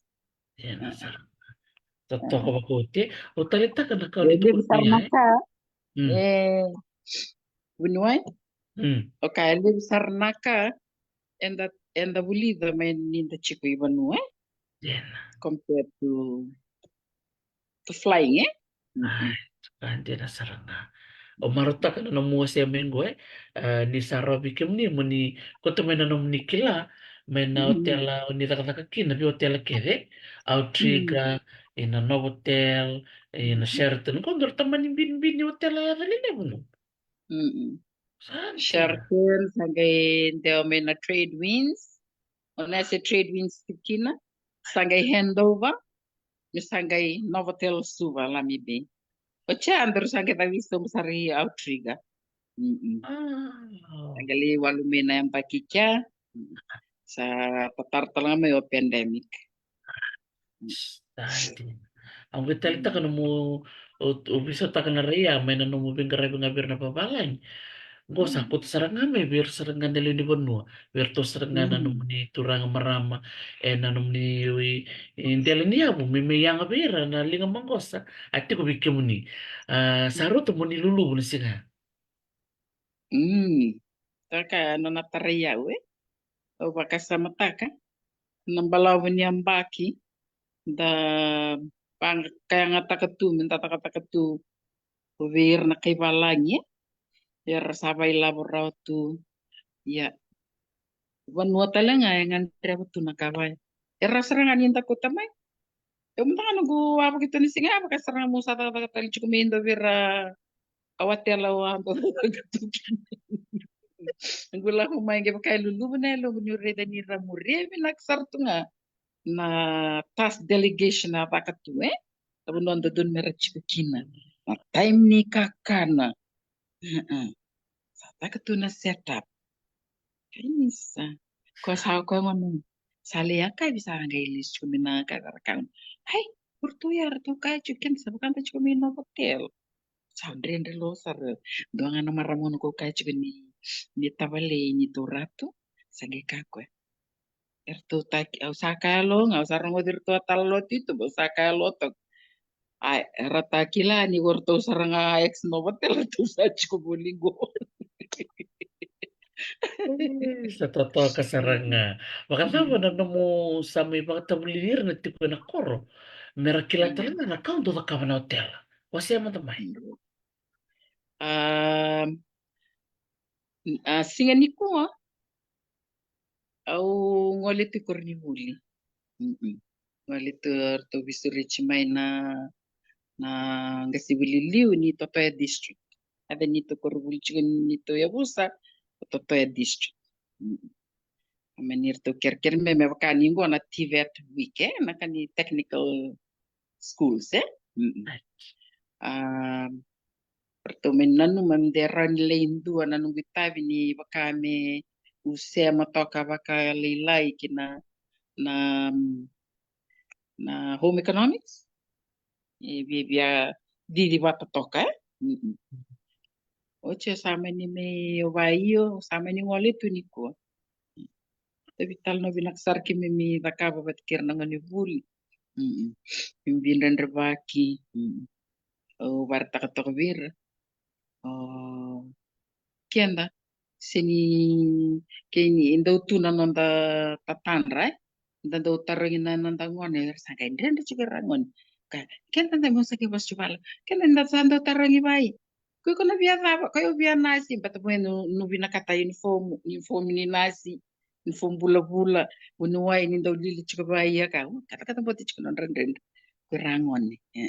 Totoka vakaoti. Au taleitaka na ka ni levu sara na ka. E vuniwai. O ka e levu sara na ka eda, eda vulica mai ni da tiko i vanua, e? Compared to to flying, e? Ai, toka dina sara ga. Au marautaka na nomu wasea mai qo, e? Ni sa rawa vei kemuni mo ni kauta mai na nomuni kila mai na otela o ni cakacaka kina, vei otela kece, Outrigger, ina Novotel, ina Sheraton. Qo dua na tamani binibini otela yaca lelevu, no? Sheraton, sa qai dewa mai na Tradewinds. O na se Tradewinds tiko kina, sa qai handover, me sa qai Novotel Suva, Lami Bay. O Chandru sa qai cavi sobu sara i Outrigger. Sa qai lai walu mai na yabaki kea. Sa tatara tale ga mai o pandemic. Au qai taleitaka nomu, o, o veisautaka na rai ya mai na nomu veiqaravi ga vei ira na vavalagi. Qo sa koto sara ga mai vei ira sara ga na lewe ni vanua, vei iratou sara ga na nomuni turaga marama, e na nomuni, i, i dela ni yavu, me, me yaga vei ira na liga maqosa a tiko vei kemuni. A, sa rauta mo ni luluvu na siga. Mm. Taka nona tarai au, e? Au vakasamataka na balavu ni yabaki da vakayagataka tu, me da takataka tu vei ira na kai valagi, e? Era sa vailavo rawa tu. Ia. Vanua tale ga e gadreva tu na ka vaya. Era sara ga ni da kauta mai. E mada ga noqu a vakaitu ni siga, a vaka sara ga mo sa cakacaka tale tiko me dua vei ira a watela au a dau cakacaka tu kina. Noqu lako mai qai vaka e luluvu na yaloqu niu raica ni ra muria vinaka sara tu ga na task delegation a caka tu, e? Na vanua dodonu me ra tiko kina. Na time ni kakana. Sa caka tu na set up. Kainisa. Ko sa ko gona. Sa le yakavi sa qai lesu tiko mai na yakavi ra kau. Ai, o ratou ya, ratou kaya tiko keda sa vakada tiko mai Novotel. Sa dredre lo sara. Dua ga na marama gona ko kaya tiko ni, ni tavalei ni tou ratu. Sa qai kaya koya. Eratou taki, au sa kaya lo ga, au sa rogoci iratou a tala lo tu, au sa kaya lo toka. Ai, era ta kila ni ko ratou sara ga ex Novotel, ratou sa tiko voli qo. Sa totoka sara ga. Vakacava na nomu sa mai vakatavulici ira na tiko ena koro me ra kila tale ga na ka o dau cakava na otela? Wasea mada mai. A, a siga nikua au gole tu i koronivuli. Gole tu, ratou veisureti mai na, na qasenivuli liu ni Totoya District. Yaca ni tou koronivuli tiko ni tou yavusa o Totoya District. Mani ratou kerekere me, me vaka ni qo na TVET week, e, na ka ni technical schools, e? A, ratou me nanuma me de rawa ni lai dua na noqu itavi ni vaka me u sema toka vakalailai ki na, na, na home economics. E via, via cici vata toka, e? Oti o sa mani me o vaio, o sa mani gole tu nikua. Tavi tale na vinaka sara keimami cakava vata kei ira na gonevuli. Keimami veidredrevaki. Au varaitaka toka vei ira. O keda, se ni, kei ni dau tu na noda tatadra, e? Da dau tarogi na noda gone, era sa qai dredre tiko era gone. Ka, keda da mo sa qai vasu vala. Keda da sa dau tarogi vei. Ko iko na via cava, ko iko via nasi, bata mo nu, nu vinakata uniform, uniform ni nasi, uniform vulavula, vuniwai ni dau lili tiko vei ia ka, u, katakata bote tiko na dredre. Ko ira gone, e.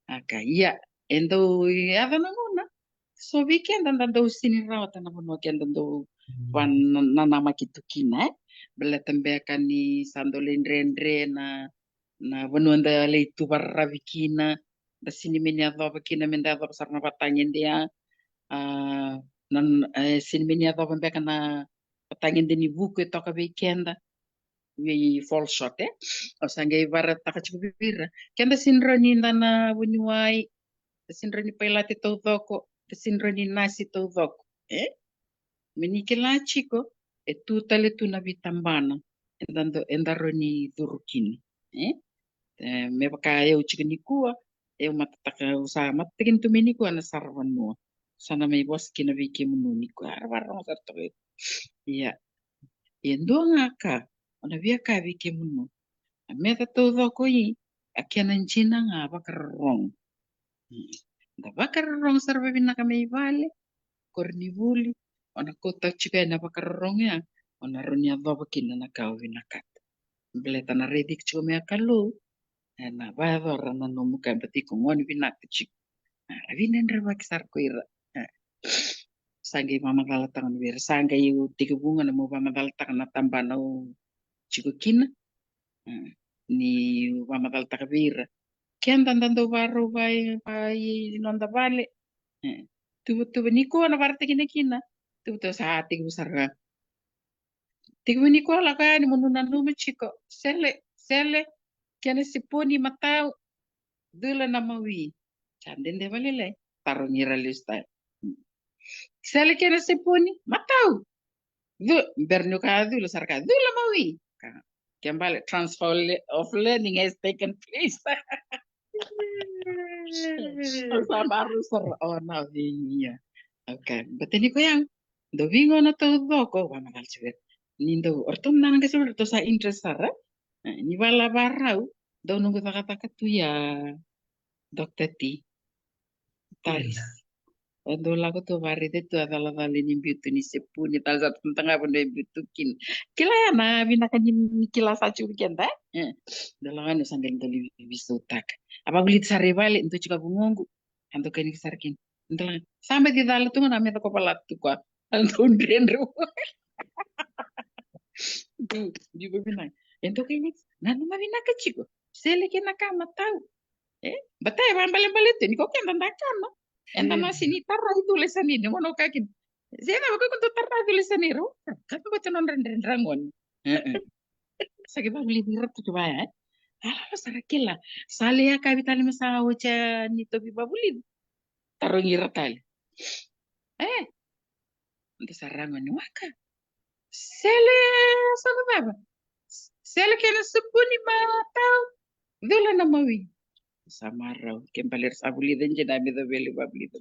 A ka, ia, e dau yaco na gauna. So vei keda da dau sini rawata na vanua keda dau va na, nanamaki tu kina, e. Baleta beka ni sa dau lai dredre na, na vanua da lai tu vararavi kina, da sini mani yacova kina, me da yacova sara na vatagede ya, a, na, e, sini mani yacova beka na vatagede ni vuku e toka vei keda. Vei fall short, e. Au sa qai varaitaka tiko vei ira. Keda sini rawa ni da na vuniwai, da sini rawa ni pailate taucoko, da sini rawa ni nasi taucoko, e. Me ni kila tiko, e tu tale tu na veitabana eda, eda rawa ni curu kina, e. E, me vaka au tiko nikua, au matataka, au sa matataki tu mai nikua na saravanua. Sa na mai vosa kina vei kemunu nikua, era vakarogo sara toka. Ia. Ia dua ga ka o na via kaya vei kemunu. A meca taucoko i, a kena jina ga vakarorogo. Da vakarorogo sara vavinaka mai vale, koronivuli, o na kauta tiko yani na vakarorogo ya, o na rawa ni yacova kina na ka o vinakata. Baleta na raici iko tiko mai a Kalou, e na vakayacora na nomu ka, baleta iko gone vinaka tiko. A, ra veidredrevaki sara ko ira. E. Sa qai vakamacalataka vei ira, sa qai tekivu ga na meu vakamacalataka na tabana au tiko kina. E, niu vakamacalataka vei ira. Keda da dau vakarau vei, vei noda vale. E, tuvatuva nikua na vakaraitaki kina. Tuvatuva sa tekivu sara ga. Tiko vei ni koya lako yani mo nu nanuma tiko. Sele, sele, kena sipuni matau, cula na mawi. Sa dede valele. Tarogi ira lesu tale. Sele kena sipuni matau. Cu, bera ni ka cula sara ka cula mawi. Ka, ke bale transfer le-, of learning has taken place. Sa maru sara o na via. Okay, bata ni ko yang. Do vingo na tau coko, wa na kalsi ver. Ni do, orto na nanga se ver, to sa interest sara. Eh, ni vala varau, do nungu cakacaka tu ya, Doctor T. Taris. E dou lako tu varete tu a calacala ni biu tu ni sepuni, tale sa tu taga vano e biu tu kina. Kila ya na vinaka ni, ni kila sa tiko keda, eh? Eh, dou lako ni sa deli deli vivisautaka. A vavulici sara i vale, dou tiko a vugoqu. A dou kani sara kina. Dou lako, sa mai cicala tu ga na meca ko vala tu koya. A dou dredre. Dou, dou vavinaka. E dou kani, nanuma vinaka tiko. Sele kena ka matau. E, bata e vabalebale tu, ni ko keda da kana. Eda na sini tara i cula i sanini, mo na ka kina. Se na vaka ko dou tara i cula i sanini, ro, ka tu bata nodra dredre goni. E, e. Sa ke vavulici ira tu vaya, e. Ala sara kila. Sa le yakavi tale me sa oti ni tovi vavulici. Tarogi ira tale. E. Dou sa ra goni waka. Sele sa na cava? Sele kena sipuni matau. Cula na mawi. Sa marau. Ke bale ra sa vulica dina me caveli vavulica.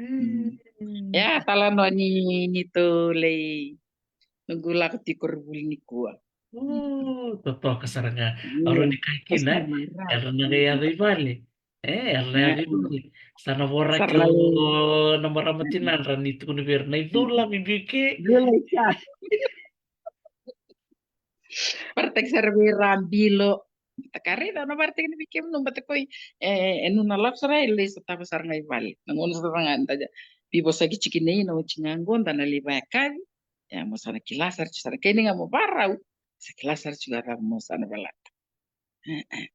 Mm. Ya, tala no ni, ni tou lei. Noqu lako tiko ra vuli nikua. O, totoka sara ga. Mm. Au rawa ni kaya kina, e? Era na qai yaco i vale. E, era na yaco i vale. Sa na voraki o na marama tinadra ni tukuna vei ira na icula me biu ke. Cula i ka. Varataki sara vei ira bilo. Bata ka raica, na varataki ni vei kemunu, bata koi, e, e, nu na lako sara e lei sa tava sara ga i vale. Na gauna sara ga da vivosaki tiko nei na oti ga qo, da na lei vayakavi. E, mo sa na kila sara tiko sara. Kei ni ga mo varau, sa kila sara tiko a cava mo sa na valata. E, e.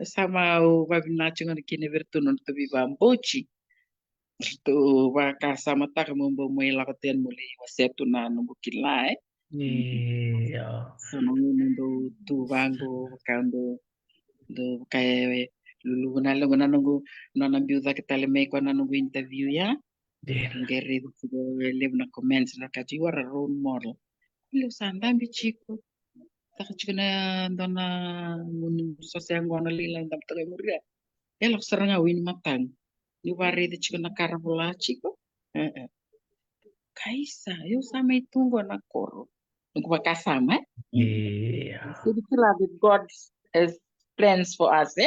Sa mau vavinaka tiko gona kina vei iratou na nodratou veivakabauti. Ratou vakasamataka mo bau mai lako tu yani mo lei wasea tu na noqu kila, e. Io. So na gauna dou tu vaqo, vaka dou, dou vaka e luluvu na lequ na noqu, nona biu cake tale mai koya na noqu interview ya. Dina. Qai raica tiko e levu na comments na ka tiko, you are a role model. Levu sa dabe tiko. Taka tiko na dua na gunu sose yaqona lailai dabe toka e muria. E lako sara ga wini mataqu. Niu vakaraica tiko na ka ra vola tiko. E, e. Kaisa, au sa mai tu qo na koro. Noqu vakasama, e? Io. Sega ni kila that God has plans for us, e?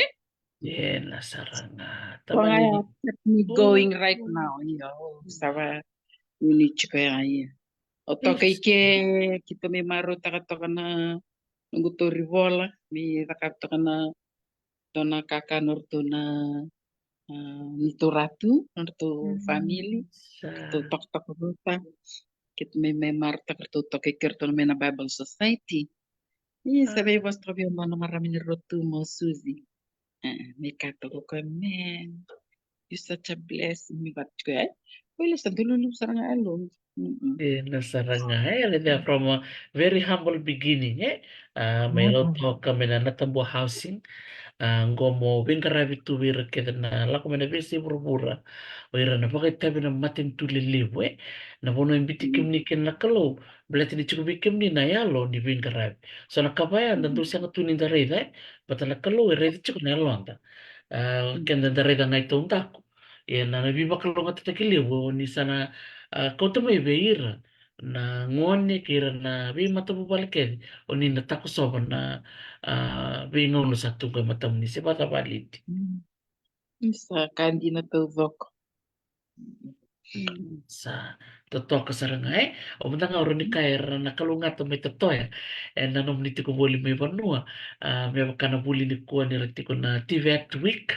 Ena sara ga. Koya ga ya kept me going right now, io. Sa va, uni tiko ya, io. O toka i ke, keitou me marautaka toka na noqu tauri vola, me caka toka na dua na kakana o ratou na, a, neitou ratu, nodratou family. Sa. Ratou tokatoka vata. Keitou me, me marautaka ratou toka i ke, ratou na mai na Bible Society. Io, sa veivosa toka vei au na marama ni Rotu mo Suzy. E, me kaya toka o koya, man, you such a blessing. Me vaka tiko ya, e? Koya sa dau luluvu sara ga e yaloqu. Mm-mm. Ena sara ga, e, raica from a very humble beginning, e? A, mai Lautoka, mai na Natabua Housing. A, qo mo veiqaravi tu vei ira kece na lako mai na veiyasai vuravura. O ira na vakaitavi na matanitu lelevu, e? Na vanua e biuti kemuni kina na Kalou, baleta ni tiko vei kemuni na yalo ni veiqaravi. So na ka vaya da dau sega tu ni da raica, e? Baleta na Kalou e raica tiko na yaloda. A, keda da raica ga i taudaku. Ia na, na veivakalougatataki levu o ni sa na, a, kauta mai vei ira na gone kei ira na veimatavuvale kece o ni na takosova na, a, veigauna sa tu qo e matamuni se vakacava Lidi. Mm. Sa ka dina taucoko. Mm. Sa totoka sara ga, e? O mada ga au rawa ni kaya era na kalougata mai Totoya ena nomuni tiko voli mai vanua. A, me vaka na vuli nikua ni ra tiko na TVET Week.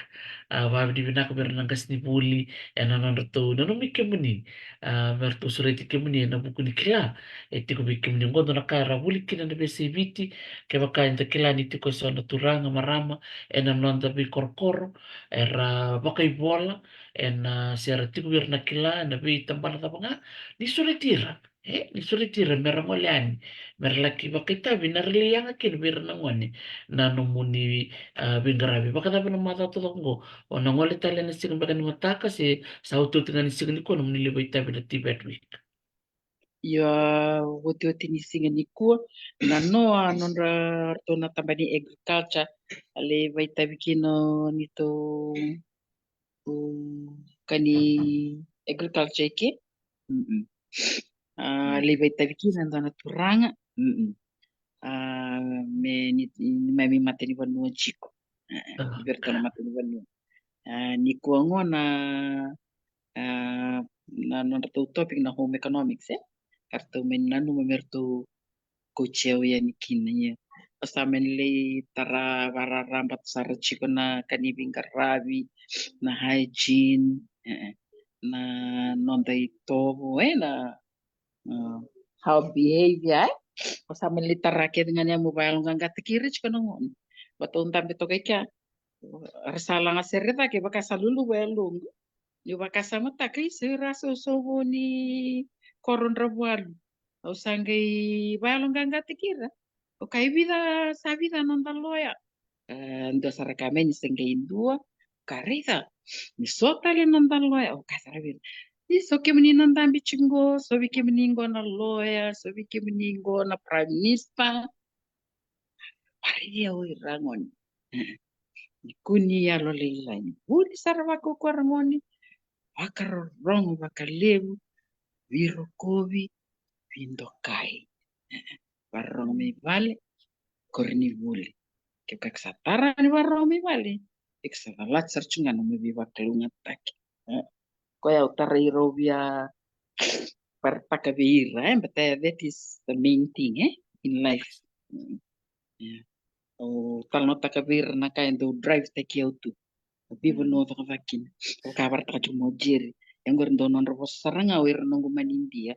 A, vavinavinaka vei ira na qasenivuli ena nodratou nanumi kemuni. A, me ratou sureti kemuni ena vuku ni kila e tiko vei kemuni. Qo dua na ka era vuli kina na veiyasai Viti. Kevaka eda kila ni tiko eso na turaga, marama ena noda veikorokoro, era vakaivola, ena, se ra tiko vei ira na kila ena veitabana cava ga, ni sureti ira. E, ni sureti ira me ra gole yani, me ra laki vakaitavi na ra lai yaga kina vei ira na gone na nomuni, a, veiqaravi. Vakacava na macawa taucoko oqo? O na gole tale na siga beka ni mataka se sa otioti ga ni siga nikua nomuni lai vakaitavi na TVET Week? Io, otioti ni siga nikua. Na noa nodra ratou na taba ni agriculture, a lai vakaitavi kina o neitou, o, ka ni agriculture i ke. Mm-mm. A, lai vakaitavi kina e dua na turaga. Mm-mm. A, me ni, ni mai mai matanivanua tiko. E, e, ni vei ratou na matanivanua. A, nikua gona, a, na nodratou topic na home economics, e? Ka ratou mai nanuma me ratou kauti au yani kina, ia. Au sa mani lai tara vakararaba sara tiko na ka ni veiqaravi, na hygiene, e, e, na noda itovo, e, na, mm, how behavior, e? Au sa mani lai tara kece ga ni a mo vakayaloqaqataki ira tiko na gone. Vata au dabe toka i kea, ra sa laga sere cake vaka sa luluvu e yaloqu. Niu vakasamataka, isa, ira sa sovo ni koro Dravualu. Au sa qai vakayaloqaqataki ira. O ka e vica, sa vica na noda loya? E, dua sara ka me ni se qai dua. Ka raica, ni so tale na noda loya. O ka sara vica? Ni so kemuni na dabe tiko qo, so vei kemuni qo na loya, so vei kemuni qo na prime minister. Vakaraici au ira gone. E, ni kua ni yalolailai, ni vuli sara vakaukauwa ra gone. Vakarorogo vakalevu, veirokovi, veidokai. E, vakarorogo mai vale, koronivuli. Kevaka ke sa tara ni vakarorogo mai vale, e ke sa calati sara tu ga na nomu veivakalougatataki. E, koya au tarai rau via varataka vei ira, e, but, e, that is the main thing, e, in life. Mm. Ia. Au talanoataka vei ira na ka e dau drive taki au tu. Au veivanua cakacaka kina. Au ka varataka tiko mo Jerry. E qori dau nodra vosa sara ga o ira noqu mani Idia.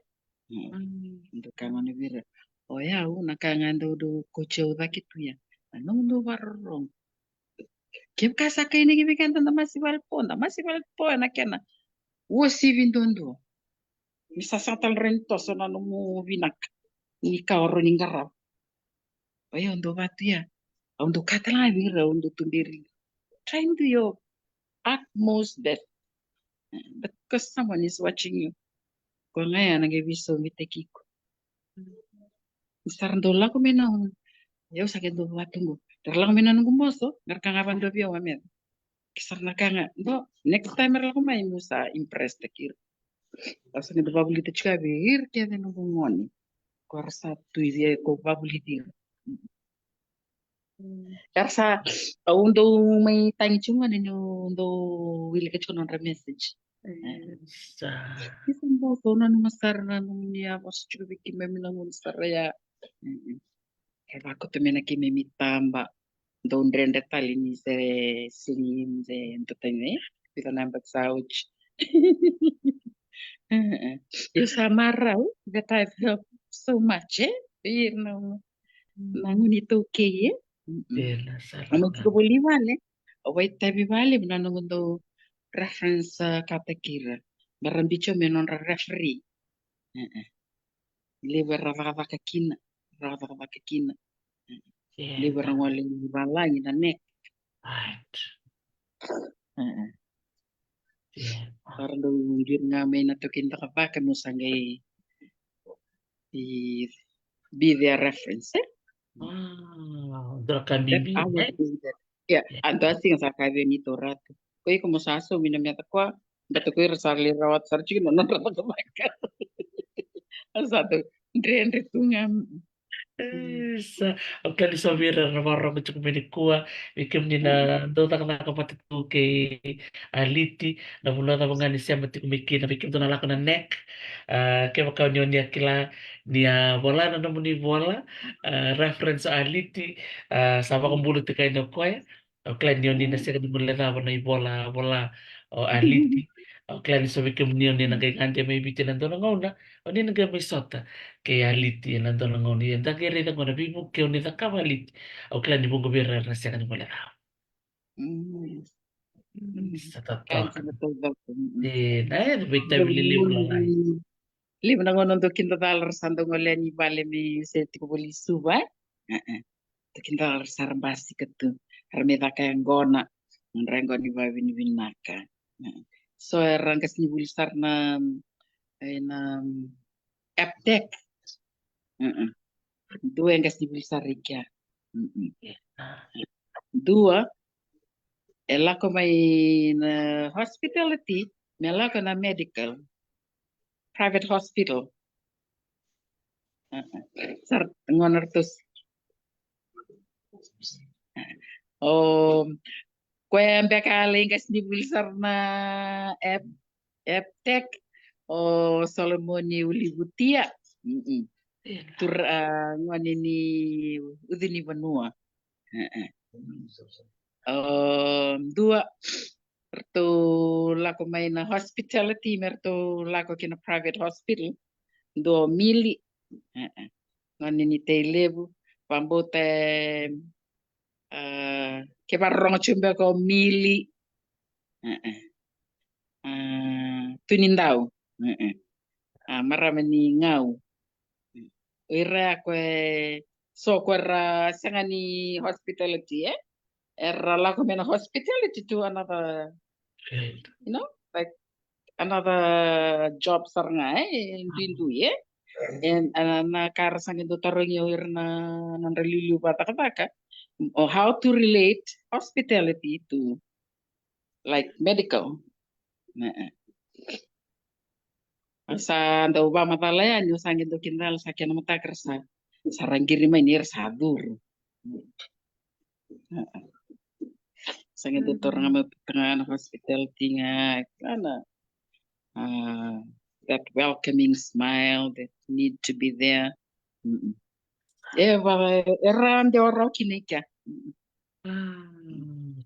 Mm. Dau ka gona vei ira. O yau na ka ga dau dau kauti au cake tu ya. Na noqu dau vakarorogo. Kevaka sa kainaki vei keda da masi valepo, da masi valepo ena kena uasivi duadua. Ni sa sega tale ni toso na nomu vinaka ni ka o rawa ni qarava. O yau dau vatu ya. Au dau kaya tale ga vei ira, au dau tuberi. Try and do your utmost best. But because someone is watching you. Ko ga ya na qai veisau me tekiko. Ni sa ra dau lako mai na, o yau sa qai dau vatu qo. Ra lako mai na noqu boso, me ra ka ga vadua vei au, a meca. Ke sa ra na ka ga, do, next time ra lako mai, meu sa impress taki ira. Au sa qai dau vavulica tiko vei ira kece noqu gone. Ko ra sa tu i vei au, ko vavulici ira. Mm. Era sa, au dau mai tagi tiko gona niu dau wilika tiko nodra message. E, sa. Isa, dau, dau nanuma sara na nomuni a vosa tiko vei keimami na gauna sara ya. Mm-mm. Era vakoto mai na keimami taba. Dau dredre tale ni se sini se dau tani, e? Vica na yabaki sa oti. E, e. Io, sa marau, that I've helped so much, e? Vei ira na, na gone iTaukei, e? Mm-mm. Au mai tiko voli vale, au vakaitavi vale, na noqu dau reference, a, kataki ira. Me ra biuti au me nodra referee. E, e. Levu era cakacaka kina, ra cakacaka kina. E, e. Levu era gole i valagi na neck. Right. E, e. Ia. Sa ra dau qiri ga mai na taukei ni cakacaka meu sa qai be their reference, e? Wow, dua ka bibi, e? Ia, a dua siga sa kaya vei au neitou ratu. Ko iko mo sa saumi na meca koya, baleta ko ira sa lai rawata sara tiko na nodra cakacaka. Au sa dau dredre tu ga. Isa, au kila ni so vei ira na vakarorogo tiko mai nikua, vei kemuni na dau cakacaka vata tu kei Aliti, na vanua cava ga ni sema tiko mai kina, vei kemudou na lako na neck, a, kevaka o ni, o ni a kila ni a vola na nomuni vola, a, reference Aliti, a, sa vakabula tiko yani o koya. Au kila ni o ni na sega ni guilecava na ivola, vola o Aliti. Au kila ni so vei kemuni o ni na qai gade mai Viti ena dua na gauna, o ni na qai mai sota kei Aliti ena dua na gauna. Ia da qai raica gona veivuke o ni cakava Aliti. Au kila ni vuqa vei ira era na sega ni guilecava. Mm. Sa totoka. Ena yaco vei tavi lelevu lalai. Levu na gauna dau kidacala ra sa dau gole yani vale me se tiko voli Suva. Dau kidacala ra sa ra basika tu. Ra me caka yaqona. Ra yaqona ni vavinavinaka. So era qasenivuli sara na, e, na Aptec. Dua e qasenivuli sara i kea. Dua e lako mai na hospitality me lako na medical, private hospital. Sara gona ratou. O koya beka a lai qasenivuli sara na Aptec, o Solomoni Ulivutia. Tura, a, gone ni Ucunivanua. O dua ratou lako mai na hospitality me ratou lako ki na private hospital. Dua o Mili. Gone ni Tailevu. Vabauta, a, ke varorogo tiko beka o Mili. A, Tunidau. A, marama ni Gau. O ira ya ko e so ko era sega ni hospitality, e? Era lako mai na hospitality to another, you know, like another job sara ga, e? Duidui, e? And, a, na ka ra sa qai dau tarogi o ira na nodra liuliu vakacakacaka, o how to relate hospitality to like medical. Sa dau vakamacala yani, o sa qai dau kidacala sa kena mataka ra sa, sa ra qiri mai ni ra sa curu. Sa qai dau taura ga mai puta ga na hospitality ga, kana, a, that welcoming smile that need to be there. E va, era dewa rawa kina i kea.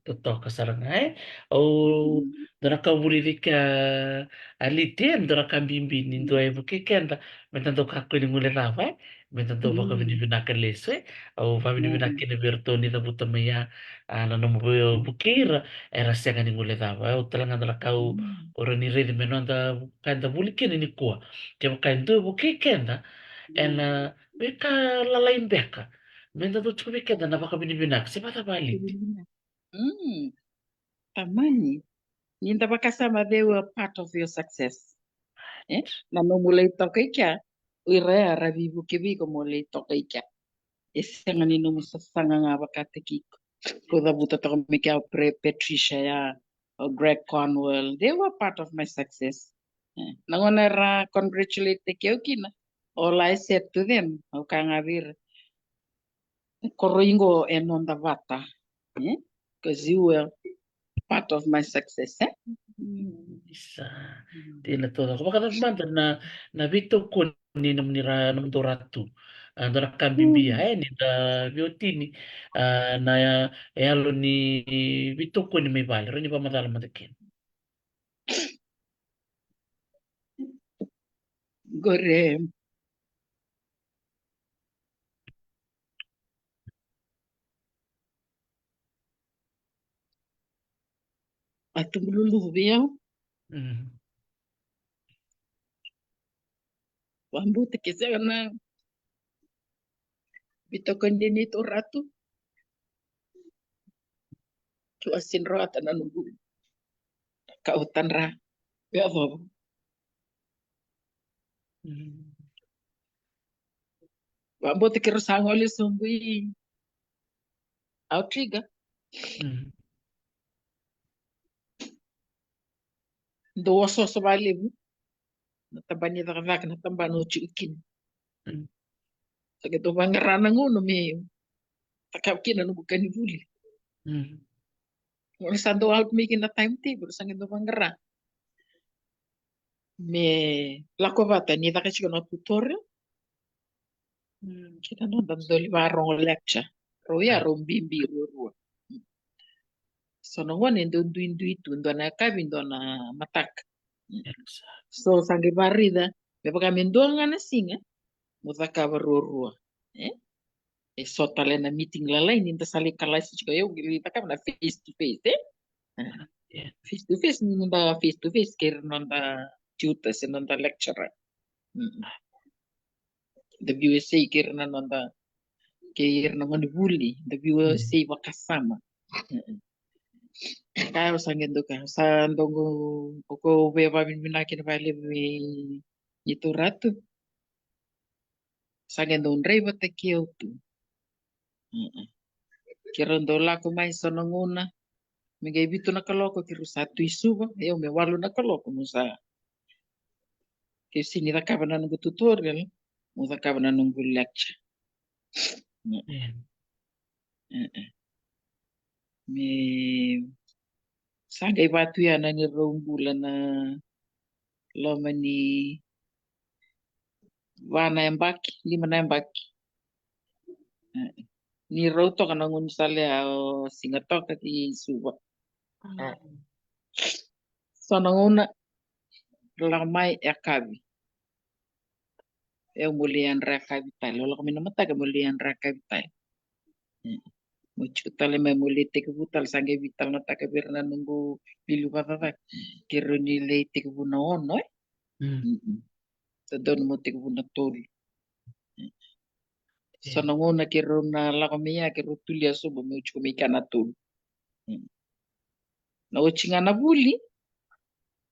Totoka sara ga, e. Au dua na ka vulici kea, a, Liti, e dua na ka bibi ni dua e vukei keda, meda dau kakua ni guilecava, e. Meda dau vakavinavinaka lesu, e. Au vakavinavinaka kina vei iratou ni cavuta mai ya, a, na nomu vukei ira, era sega ni guilecava, e. Au tale ga dua na ka au rawa ni raici me noda ka eda vuli kina nikua. Kevaka e dua e vukei keda ena veika lalai beka, meda dau tiko vei keda na vakavinavinaka, se vakacava, Liti? Tamani, ni da vakasama, they were part of your success. E? Na nomu lai toka i kea, o ira ya ra veivuke vei iko mo lai toka i kea. E sega ni nomu sasaga ga vakataki iko. Ko cavuta toka mai kea o Patricia ya, o Greg Conwell, they were part of my success. E, na gauna era congratulate-taki au kina, all I said to them, au kaya ga vei ira, koroi qo e noda vata, e? Because you were part of my success, e? Isa. Dina toka. Ko vakacava mada na, na veitokoni ni nomuni ra, nomudou ra tu? A, dua na ka bibi ya, e, ni da veiwatini, a, na yalo ni veitokoni mai vale, rawa ni vakamacala mada kina. Qori a tubu luluvu vei au. Vabauta ke sega na veitokoni ni neitou ra tu, keu a sega ni rawata na noqu ka au tadra me yacova. Vabauta keirau sa gole sobu i Outrigger. Dau osooso vakalevu na tabana ni cakacaka, na tabana o tiko kina. Sa qai dau vaqara na gauna me cakava kina noqu ka ni vuli. Gauna sa dau out mai kina na timetable, sa qai dau vaqara me lako vata ni caka tiko na tutorial kei na noda dau lai varogo lecture. Rau ya rau bibi ruarua. So na gauna e dau duidui tu, dua na yakavi, dua na mataka. So sa qai varaica me vaka me dua ga na siga mo cakava ruarua, e? E so tale na meeting lalai ni da sa lai kalasi tiko, e, au qai lai cakava na face to face, e? Face to face, ni da face to face kei ira noda tutor se noda lecturer. Mm. Da veiwasei kei ira na noda, kei ira na gone vuli, da veiwasei vakasama. Mm. Ka au sa qai dau ka, sa dau qo, o ko via vavinavinaka kina vakalevu vei neitou ratu. Sa qai dau draiva taki au tu. Mm-mm. Keirau dau lako mai so na gauna me qai vitu na kaloko, keirau sa tu i Suva, au me walu na kaloko, meu sa, keu sini cakava na noqu tutorial, meu cakava na noqu lecture. Mm. Mm. Mm-mm. Me sa qai vatu ya na neirau bula na loma ni va na yabaki, lima na yabaki. Eh, ni rau toka na gaunisala ya, o Siga toka ki Suva. Mm. Eh. So na gauna, lako mai yakavi. Au meu lai yadra yakavi tale, au lako mai na mataka meu lai yadra yakavi tale. Mm. Meu tiko tale mai meu lai tekivu tale, sa qai veitalanoataka vei ira na noqu iliu vakacakacaka. Keirau ni lai tekivu na ono, e? Mm. Mm-mm. Sa donu meu tekivu na tolu. Mm. So na gauna keirau na lako mai ya, keirau tulia sobu meu tiko mai kea na tolu. Mm. Na oti ga na vuli,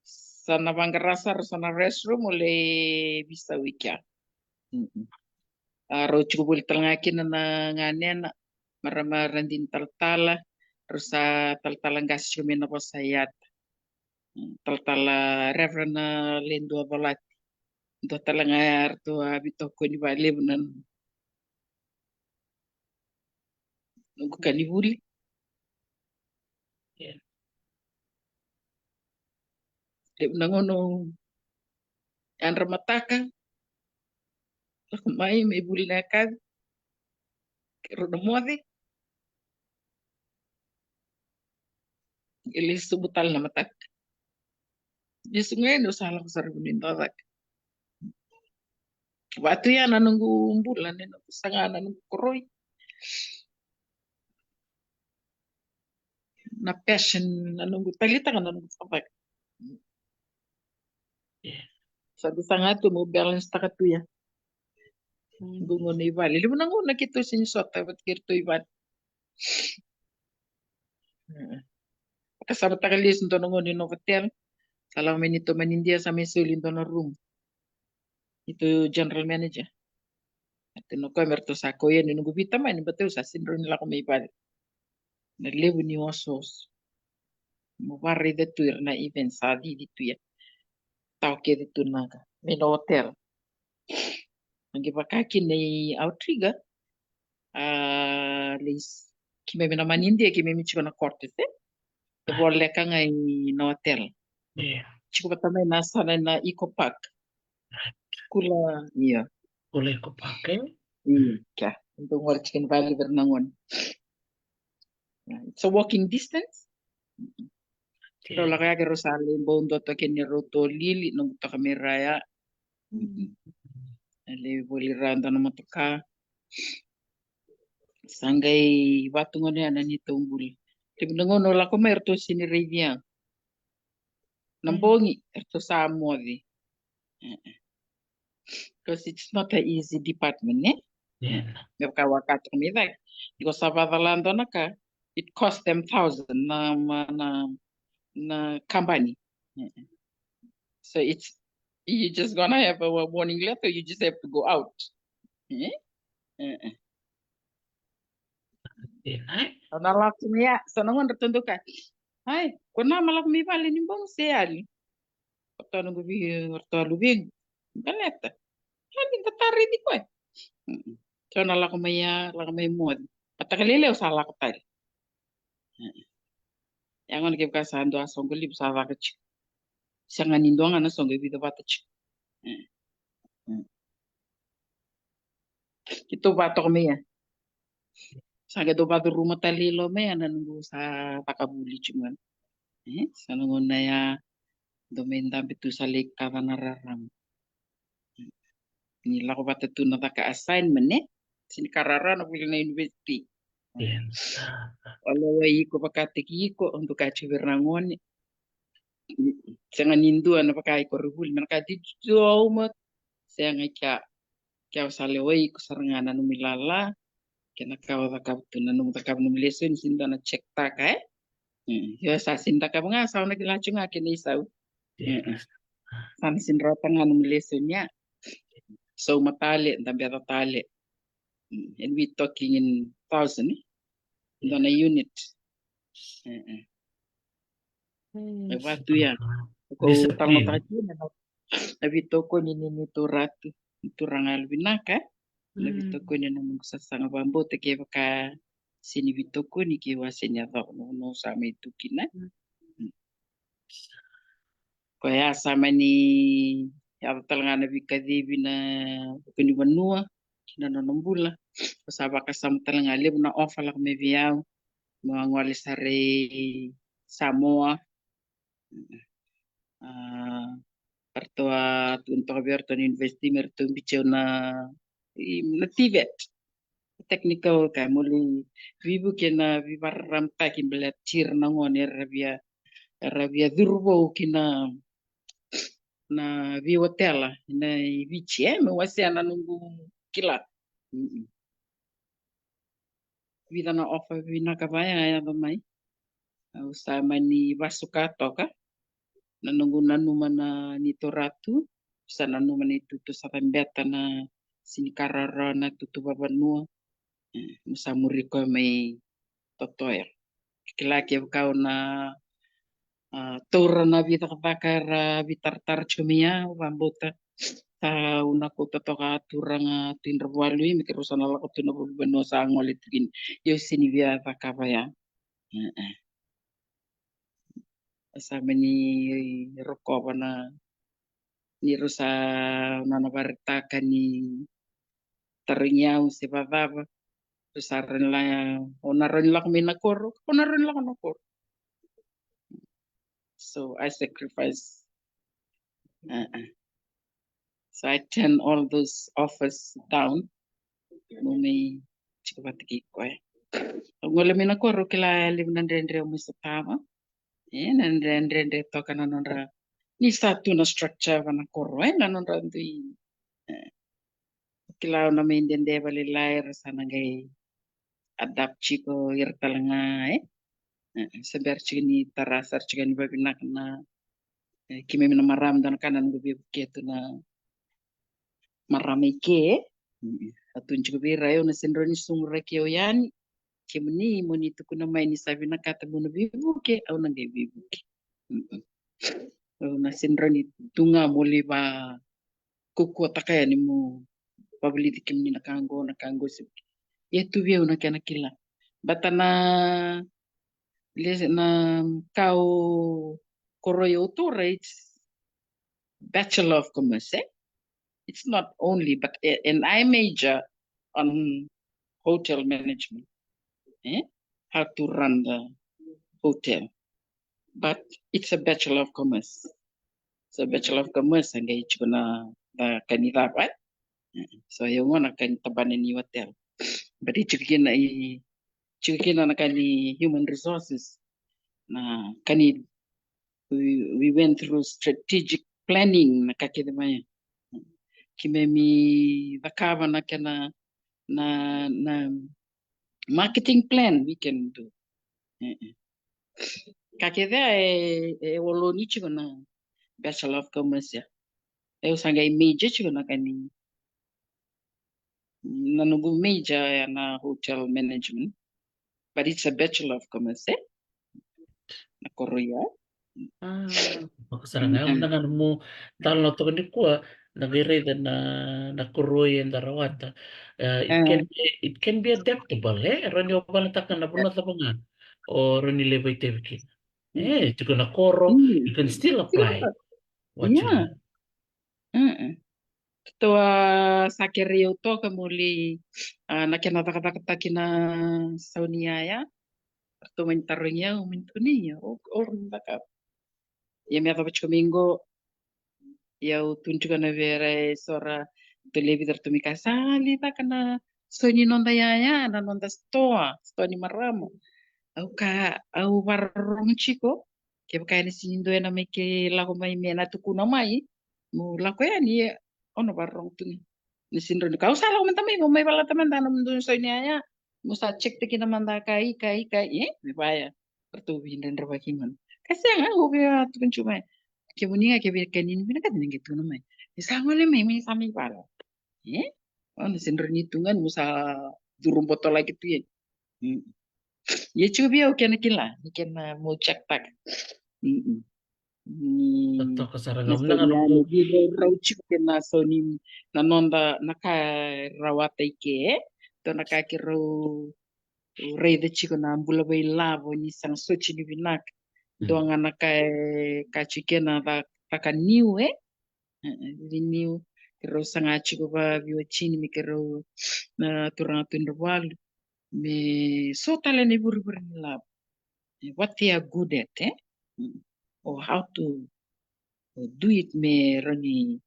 sa na vaqara sara, sa na restroom, o lai veisau i kea. Mm-mm. A rau tiko voli tale ga kina na ganena, marama Radini talatala, rau sa talatala qase tiko mai na vosa yata. Mm, talatala Reverend na Ledua Volati. Dua tale ga ya ratou a veitokoni vakalevu na noqu ka ni vuli. Yeah. Levu na gauna au yadra mataka, lako mai, mai vuli na yakavi, keirau na moce. Qai lai sobu tale na mataka. Lesu ga yani au sa lako sara vuni dua cake. Vatu ya na noqu bula, na noqu saga na noqu koroi. Na passion, na noqu taleitaka na noqu cakacaka. Yeah. Sa dau saga tu meu balance taka tu ya. Mm. Qo gauna i vale. Levu na gauna keitou sega ni sota vata kei iratou i vale. Mm. Vakasamataka lesu dua na gauna i Novotel. Sa lako mai neitou manidia, sa mai soli dua na room. Neitou general manager. Ati na koya me ratou sa kau yani noqu veitamani, baleta au sa sega ni rawa ni lako mai vale. Na levu ni osooso. Mo vakaraica tu ira na event sa cici tu ya. Tawa kece tu na ka mai na hotel. Qai vaka kina i Outrigger, a, lai s-, keimami na manidia, keimami tiko na Cortes, e? E voleka ga i na hotel. Yeah. Tiko vata mai na sala na Eco Park. Right. Kula, io. Kula Eco Park, e? Io, kea. Dou gole tiko ni vale vei ira na gone. It's a walking distance. Rau lako ya keirau sa lai bau dua toka kei neirau tolili, noqu toka mai ra ya. Mm. A lai voli ra dua na motoka. Sa qai vatu gona ya na neitou bula. Levu na gauna au lako mai ratou sega ni raici au. Na bogi ratou sa moce. Because it's not an easy department, ne? Yeah. Me vaka au a kaya toka mai cake, ni ko sa vakacala dua na ka, it cost them thousand na, na, na, na company. So it's, you just gonna have a warning letter, you just have to go out. Eh? Eh, eh. Au na lako mai ya, sa na gauna ratou dau kaya, "Ai, ko na ma lako mai vale ni bogi se yali?" Koto noqu vei, koto luvequ. Baleta. Ia ni da taraici koya. Mm-mm. Keu na lako mai ya, lako mai moce. Mataka lailai au sa lako tale. Mm-mm. Ia gona kevaka sa dua soqo levu sa caka tiko. Sega ni dua ga na soqo e vica vata tiko. Mm. Mm. Keitou va toka mai ya. Sa qai dau vacuruma tale i loma ya na noqu sa caka vuli tiko gona. E, sa na gauna ya dau mai dabe tu sa lai kaca na rarama. Ni lako vata tu na caka assignment, ne? Sega ni ka rawarawa na vuli na university. Yes. O lawai iko vakataki iko, o dau kaya tiko vei ira na gone. Sega ni dua na vaka iko ra vuli, me na ka tiko au ma Sega i kea. Kea sa lewai iko sara ga na nomu ilala kei na ka o cakava tu, na nomu cakava nomu lesoni, sega ni dua na check taka, e? Mm, io, sa sega ni cakava ga, sa o na kila tiko ga kei na isau. Mm, mm. Sa na sega ni rawata ga nomu lesoni ya. Sauma tale, dabeca tale. Mm, and we talking in thousand, e? Dua na unit. Mm, mm. E vatu ya. Ko talomataka kina na, na veitokoni ni neitou ratu, ni turaga yalovinaka. Na veitokoni na noqu sasaga, vakabauta kevaka sega ni veitokoni, kevaka sega ni yacova na vanua au sa mai tu kina. Koya sa mani yaco tale ga na veikacivi na vuku ni vanua kina nona bula. Au sa vakasama tale ga, levu na offer lako mai vei au. Mo a gole sara i Samoa. A, ratou a tukuna toka vei au ratou na university me ratou biuti au na, i, na TVET. Technical ka mo lai veivuke na veivakararamataki baleti ira na gone era via, era via curu vou ki na, na veiotela na i Viti, e, me wasea na noqu kila. Mm-mm. Vica na offer vinaka vaya a yaco mai. Au sa mani vasuka toka. Na noqu nanuma na neitou ratu, sa nanuma na itutu sa cabeta na sega ni ka rawarawa na itutu vavanua. E, mo sa muri koya mai Totoya. Kila kevaka au na, a, taura na veicakacaka era veitaratara tiko mai ya, au vakabauta sa au na kauta toka turaga Tui Dravualui me keirau sa na lako tu na veivanua sa gole tu kina. Io, sega ni via cakava ya. E, e. Sa mani rokova na, ni rau sa nona varetaka ni tarogi au se vacava. Rau sa rawa ni la, o na rawa ni lako mai na koro, o na rawa ni lako na koro. So I sacrifice. Uh-uh. So I turn all those offers down. Mo mai tiko vata kei koya. Au gole mai na koro, kila e levu na dredre au mai sotava. E, na dredre, dredre toka na nodra, ni sa tu na structure va na koro, e, na nodra dui. E, kila au na mai dede vakalailai, era sa na qai adapt tiko ira tale ga, e. E, se bera tiko ni tara sara tiko ni vavinaka na, e, keimami na marama, dua na ka na noqu veivuke tu na marama i ke. Mm. A tukuna tiko vei ira, au na sega ni rawa ni suguraki au yani. Kemuni mo ni tukuna mai ni sa vinakata mo na veivuke, au na qai veivuke. Mm. Au na sega ni rawa ni tu ga mo lai vakaukauataka yani mo vakavulici kemuni na ka qo, na ka qo, se. Ia tu vei au na kena kila. Baleta na, le, na ka au koroi au taura, it's Bachelor of Commerce, e? It's not only, but, eh, and I major on hotel management, eh? How to run the hotel. But it's a Bachelor of Commerce. So Bachelor of Commerce, a qai tiko na, na ka ni cava, e? So, io, qo na ka ni tabana ni hotel. But e tiko kina, e tiko kina na ka ni human resources. Na ka ni, we, we went through strategic planning, na ka kece mai. Keimami cakava na kena, na, na marketing plan we can do. E, e. Ka kece e, e oloni tiko na Bachelor of Commerce ya. Au sa qai major tiko na ka ni, na noqu major ya na hotel management. But it's a Bachelor of Commerce, e? Na koro ya. Ah. Vaka sara ga, mm, mada ga na nomu talanoa toka nikua, na qai raica na, na koroi eda rawata. Uh, it, ah, can be, it can be adaptable, e? Rawa ni o valataka na vanua cava ga o rawa ni lai vakaitavi kina. Mm. E, tiko na koro, mm, you can still apply. Still apply. What you, yeah, want. Mm-mm. Ratou a sa kerei au toka mo lai, a, na kena cakacakataki na sau ni yaya. Ratou mani tarogi au, mani tukuni, ia, o, o rawa ni cakava. Ia me yacova tiko mai qo, ia au tukuna tiko na vei ira eso, ratou lewe vica ratou mai kaya, sa lai caka na sau ni noda yaya, na noda sitoa, sitoa ni marama. Au kaya, au vakarorogo tiko, kevaka ena sega ni dua ena mai ke lako mai me na tukuna mai, mo lako yani, ia Au na vakarorogo tu ga. Ni sega ni rawa ni kau sa lako mada mai, vau mai valata mada na mudu ni sau ni yaya. Mo sa check taki na mada ka i, ka i, ka i, e? Me vaya. Ratou vidredrevaki gona. Ka sega, au via tukuna tiko mai. Kemuni ga ke via kani ni vinakati ni qai tukuna mai. Ni sa gole mai, mai sa mai vale. E? Au na sega ni rawa ni tu ga, mo sa curu botolaki tu yani. Mm. Ia tiko vei au kena kila, ni kena mo check taka. Mm-mm. Ni Totoka sara na ga. Sau ni yaya ni rau tiko kena sau ni na noda na ka rawata i ke. Dua na ka ke rau raica tiko na bula vakailavo ni sa na soti ni vinaka. Dua ga na ka e ka tiko kena caka niu, e? E, e, viniu, ke rau saga tiko vakaviwatini me ke rau na turaga tu ni Ravualu. Me so tale na ivurevure ni lavo. E, what they are good at, e? Mm. Or how to, uh, do it me rawa ni,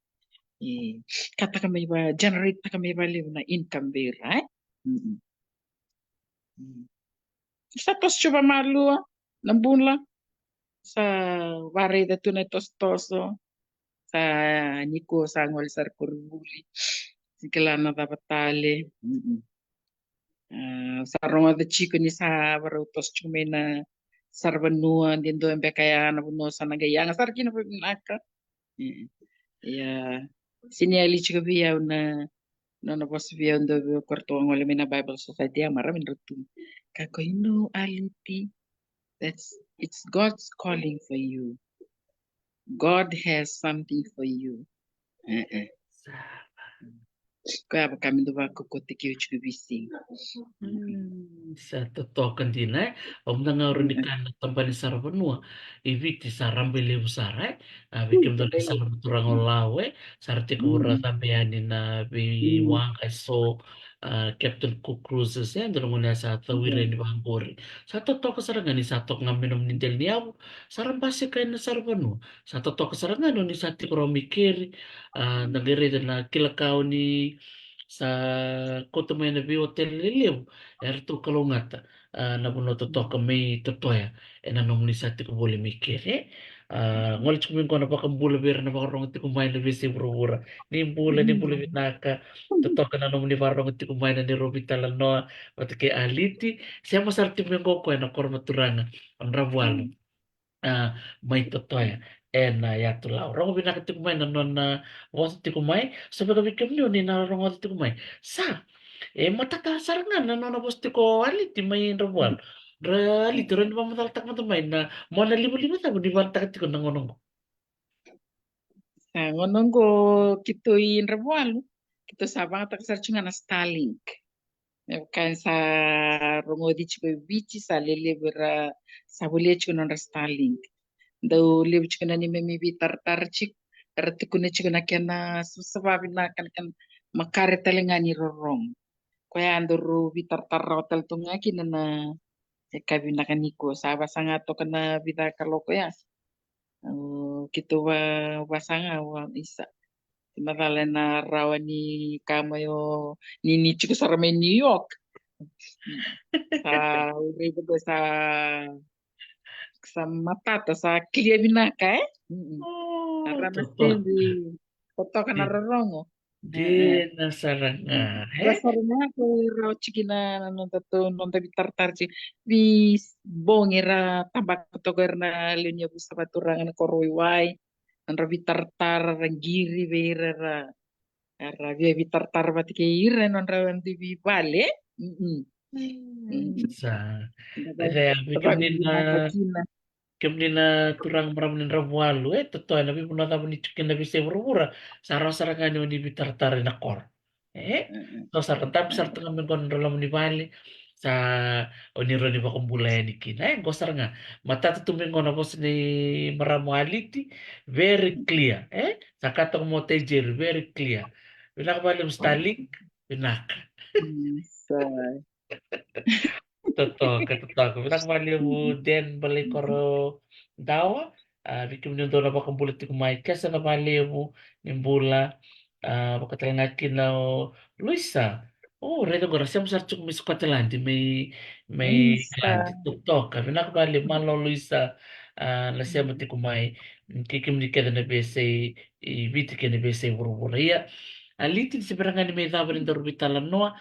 e, kataka mai va, generate taka mai valevu na income vei ira, e? Mm-mm. Mm. Sa toso tiko vamalua na bula. Sa varaica tu na tosotoso. Sa nikua sa gole sara koronivuli. Sa kila na cava tale. Mm-mm. A, sa rogoca tiko ni sa varau toso tiko mai na saravanua, de dua beka ya na vanua sa na qai yaga sara kina vavinaka. Mm. Ia, sega ni yali tiko vei au na, na nona vosa vei au, dua vei au ko ratou a gole mai na Bible Society, a marama ni ratou. Ka ko, you know, Aliti, that's, it's God's calling for you. God has something for you. E, e. Sa. Koya vaka me dau vakaukautaki au tiko e veisiga. Mm, sa totoka dina, e. Au mada ga au rawa ni kaya na tabana ni saravanua i Viti sa rabailevu sara, e. A, vei kemudou na sara, turaga o Lau, e. Sa ra tekivu ra cabe yani na veiwaqa eso, a, Captain Cook Cruises, e, dua na gauna sa cau ira yani vaqori. Sa totoka sara ga ni sa toka ga mai nomuni dela ni yavu, sa ra basika yani na saravanua. Sa totoka sara ga ni oni sa tiko rawa mai keri, a, da qai raica na kila ka oni sa kauta mai na veiotela lelevu, eratou kalougata, a, na vanua totoka mai Totoya, ena nomuni sa tiko voli mai keri, e. A, gole tiko mai qo na vakabula vei ira na vakarorogo tiko mai na veiyasai vuravura. Ni bula, ni bula vinaka. Totoka na nomuni vakarorogo tiko mai na neirau veitalanoa vata kei Aliti. Sema sara tiko mai qo o koya na koro vakaturaga o Dravualu, a, mai Totoya ena yatu Lau. Rogo vinaka tiko mai na nona vosa tiko mai. So vaka vei kemuni oni na rogoca tiko mai, sa, e matata sara ga na nona vosa tiko o Aliti mai Dravualu. Ra Aliti, rawa ni vakamacalataka mada mai na mona livaliva cava ni valataka tiko na gauna qo? Sa, gauna qo keitou i Dravualu, keitou sa vagataka sara tiko ga na Starlink. Me vaka ni sa rogoci tiko e Viti, sa lelevu era sa volia tiko nodra Starlink. Dau levu tiko na neimami veitaratara tiko, era tukuna tiko na kena savasava vinaka, na kena makare tale ga ni rorogo. Koya daru veitaratara rawa tale tu ga kina na, e, ka vinaka nikua, sa vasaga toka na vica kaloko ya. O, keitou va, vasaga, va, isa. Ti macala ena rawa ni ka mai o, ni, ni tiko sara mai New York. Sa, au raica qo sa, sa matata, sa clear vinaka, e? Mm-mm. O, sa ra na totoka. Totoka na rorogo. Dina sara ga, e? Dina sara ga ko rawa tiko na, na noda tou, noda veitaratara tiko. Veibogi era tabaka toka era na lewe ni yavusa vakaturaga na koro waiwai. Nodra veitaratara, ra qiri vei ira era, era via veitaratara vata kei ira e nodra dui veivale. Mm-mm. Mm. Sa. Eda vei, vei kemuni na, kemuni na turaga, marama ni Dravualu, e, Totoya, na veivanua cava ni tiko kina na veiyasai vuravura, sa rawa sara ga ni oni veitaratara ena koro. E? Mm-mm. So sa ra dabe sara tu ga mai qo na nodra loma ni vale. Sa oni rawa ni vakabula yani kina. E, qo sara ga. Matata tu mai qo na vosa ni marama o Aliti. Very clear. E? Sa kaya toka mai o Tai Jerry, very clear. Vinaka vakalevu Starlink. Vinaka. Mm, sa. Totoka, totoka. Vinaka vakalevu Den Balaikorodawa. A, vei kemuni dou na vakabula tiko mai, kesa na vakalevu ni bula. A, vaka tale ga kina o Luisa. O, raica qo ra sema sara tiko mai Scotland, mai, mai England. Totoka, vinaka vakalevu, malo Luisa. a, na sema tiko mai, mm, kei kemuni kece na veiyasai i Viti kei na veiyasai vuravura. Ia, a, Liti, ni se bera ga ni mai cava ni daru veitalanoa,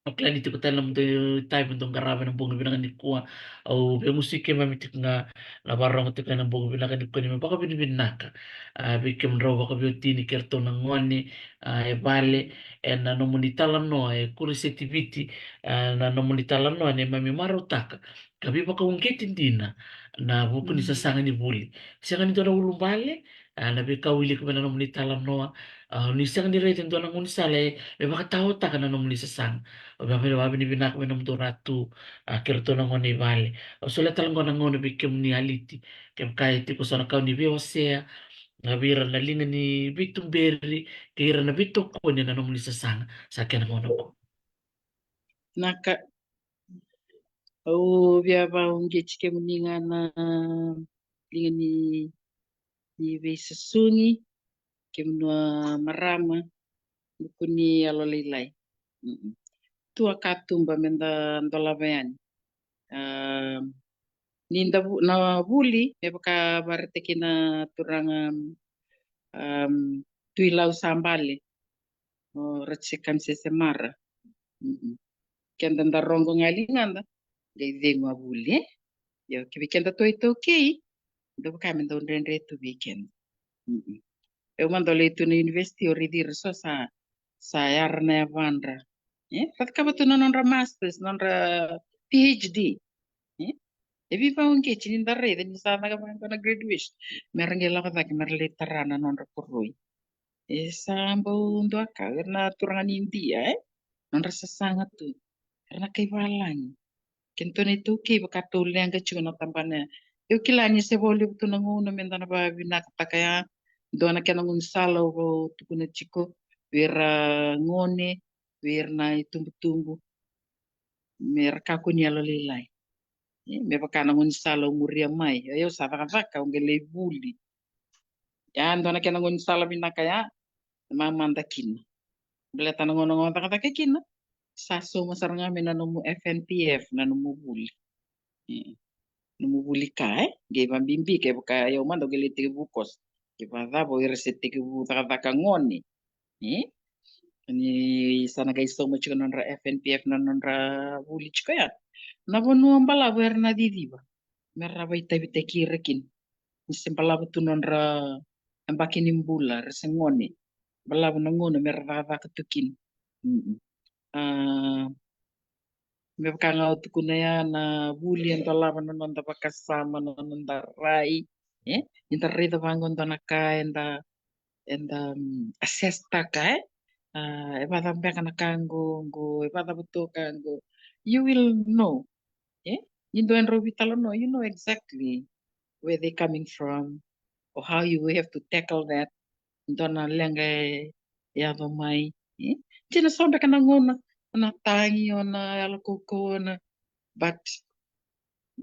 o kila ni tiko tale na nomudou itavi mo dou qarava ena bogi vinaka nikua. Au via musu i keimami tiko ga na vakarorogo tiko ena bogi vinaka nikua ni me vakavinavinaka, a, vei kemudrau vakaveiwatini kei ratou na gone, a, e vale, ena nomuni talanoa, e Kuriseti Viti, a, na nomuni talanoa, neimami marautaka ka veivakauqeti dina na vuku ni sasaga ni vuli. Sega ni dua na ulubale, a, na veika au wilika mai na nomuni talanoa, a, ni sega ni raica e dua na gaunisala e, me vakataotaka na nomuni sasaga. Au via vakavinavinaka vei nomudou ratu, a, kei ratou na gone i vale. Au solia tale qo na gauna vei kemuni a Liti, kevaka e tiko so na ka o ni via wasea, a, vei ira na liga ni veituberi kei ira na veitokoni ena nomuni sasaga. Sa kena gauna qo. Naka. Au via vakauqeti kemuni ga na liga ni, ni veisasugi, kemuni na marama, vuku ni yalolailai. Mm-mm. Tu a katuba me da dolava yani. A, ni da vu-, na vuli, me vaka vakaraitaki na turaga, am, Tui Lau Sabale, o Ratsikamisese Mara. Mm-mm. Keda da rogo ga ligada, qai cegu a vuli, e? Io, ke vei keda tou iTaukei, dau vaka me dau dredre tu vei keda. Mm-mm. Au mada au lai tu na university, au raici ira so sa, sa yara na yavadra. E, ra cakava tu na nodra masters, nodra PhD. E, e veivakauqeti ni da raica ni sa caka vaqo na graduation, me ra qai lako cake me ra lai tara na nodra koroi. E sa bau dua ka, era na turaga ni Idia, e? Nodra sasaga tu. Era na kai valagi. Kedatou na iTaukei vaka tou leqa tiko na tabana ya. Au kila ni se vakalevu tu na gauna me da na vakavinakataka ya. Dua na kena gaunisala au tukuna tiko vei ira gone, vei ira na itubutubu, me ra kakua ni yalolailai. E, me vaka na gaunisala au muria mai. Ia au sa cakacaka, au qai lai vuli. Ia dua na kena gaunisala vinaka ya, mamada kina. Baleta na gauna ga o cakacaka kina, sa sauma sara ga mai na nomu FNPF, na nomu vuli. E, nomu vuli ka, e? Qai vabibi kevaka o au mada au qai lai tekivu koso. Kevaka cava o ira se tekivu cakacaka gone. E? Ni sa na qai sauma tiko na nodra FNPF, na nodra vuli tiko ya. Na vanua balavu era na ciciva me ra vaitavitaki ira kina. Ni se balavu tu nodra yabaki ni bula, ra se gone. Balavu na gauna me ra cakacaka tu kina. Mm-mm. A, me vaka ga au tukuna ya, na vuli e dolava na noda vakasama, na noda rai. E? Ni da raica vaqo dua na ka, eda, eda, mm, assess taka, e? A, e vacava beka na ka qo, qo, e vacava tu ka qo. You will know. E? Ni dua e drau veitalanoa, you know exactly where they coming from or how you have to tackle that. Dua na leqa e yaco mai. E? Dina so beka na gauna o na tagi, o na yalo kaukauwa, o na, but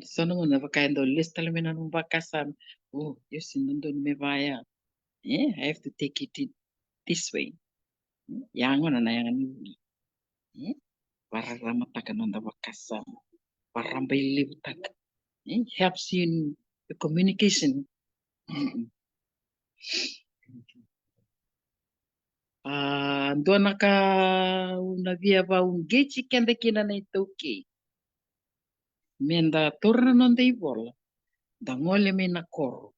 so na gauna vaka e dau lesu tale mai na nomu vakasama. O, io, se dodonu me vaya. E? I have to take it in this way. E? Yaga na, na yaga ni vuli. E? Vakararamataka noda vakasama. Vakarabailevutaka. E? Helps you in the communication. Mm-mm. A, dua na ka au na via vakauqeti keda kina na iTaukei. Me da taura na noda ivola, da gole mai na koro.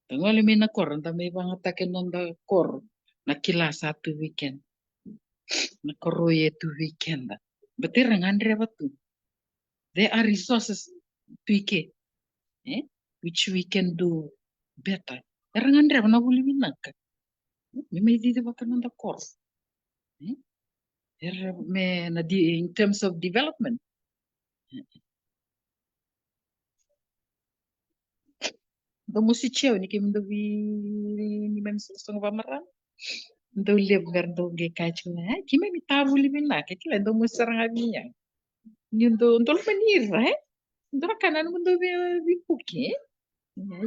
Da gole mai na koro, da mai vagataka e noda koro na kila sa tu vei keda. Na koroi e tu vei keda. But era gadreva tu. There are resources tu i ke, e? Which we can do better. Era gadreva na vuli vinaka. Me mai cicivaka noda koro. E? Era me na de-, in terms of development. Dou mosi tiko ni keimami dau vei, ni keimami soqosoqo vakamarama. Dau levu mera dau qai kaya tiko, e, keimami tavuli vinaka, kila dau mosi sara ga vei ya. Ni dau, dau lomani ira, e? Dau na ka na nomudou vei, veivuke, e?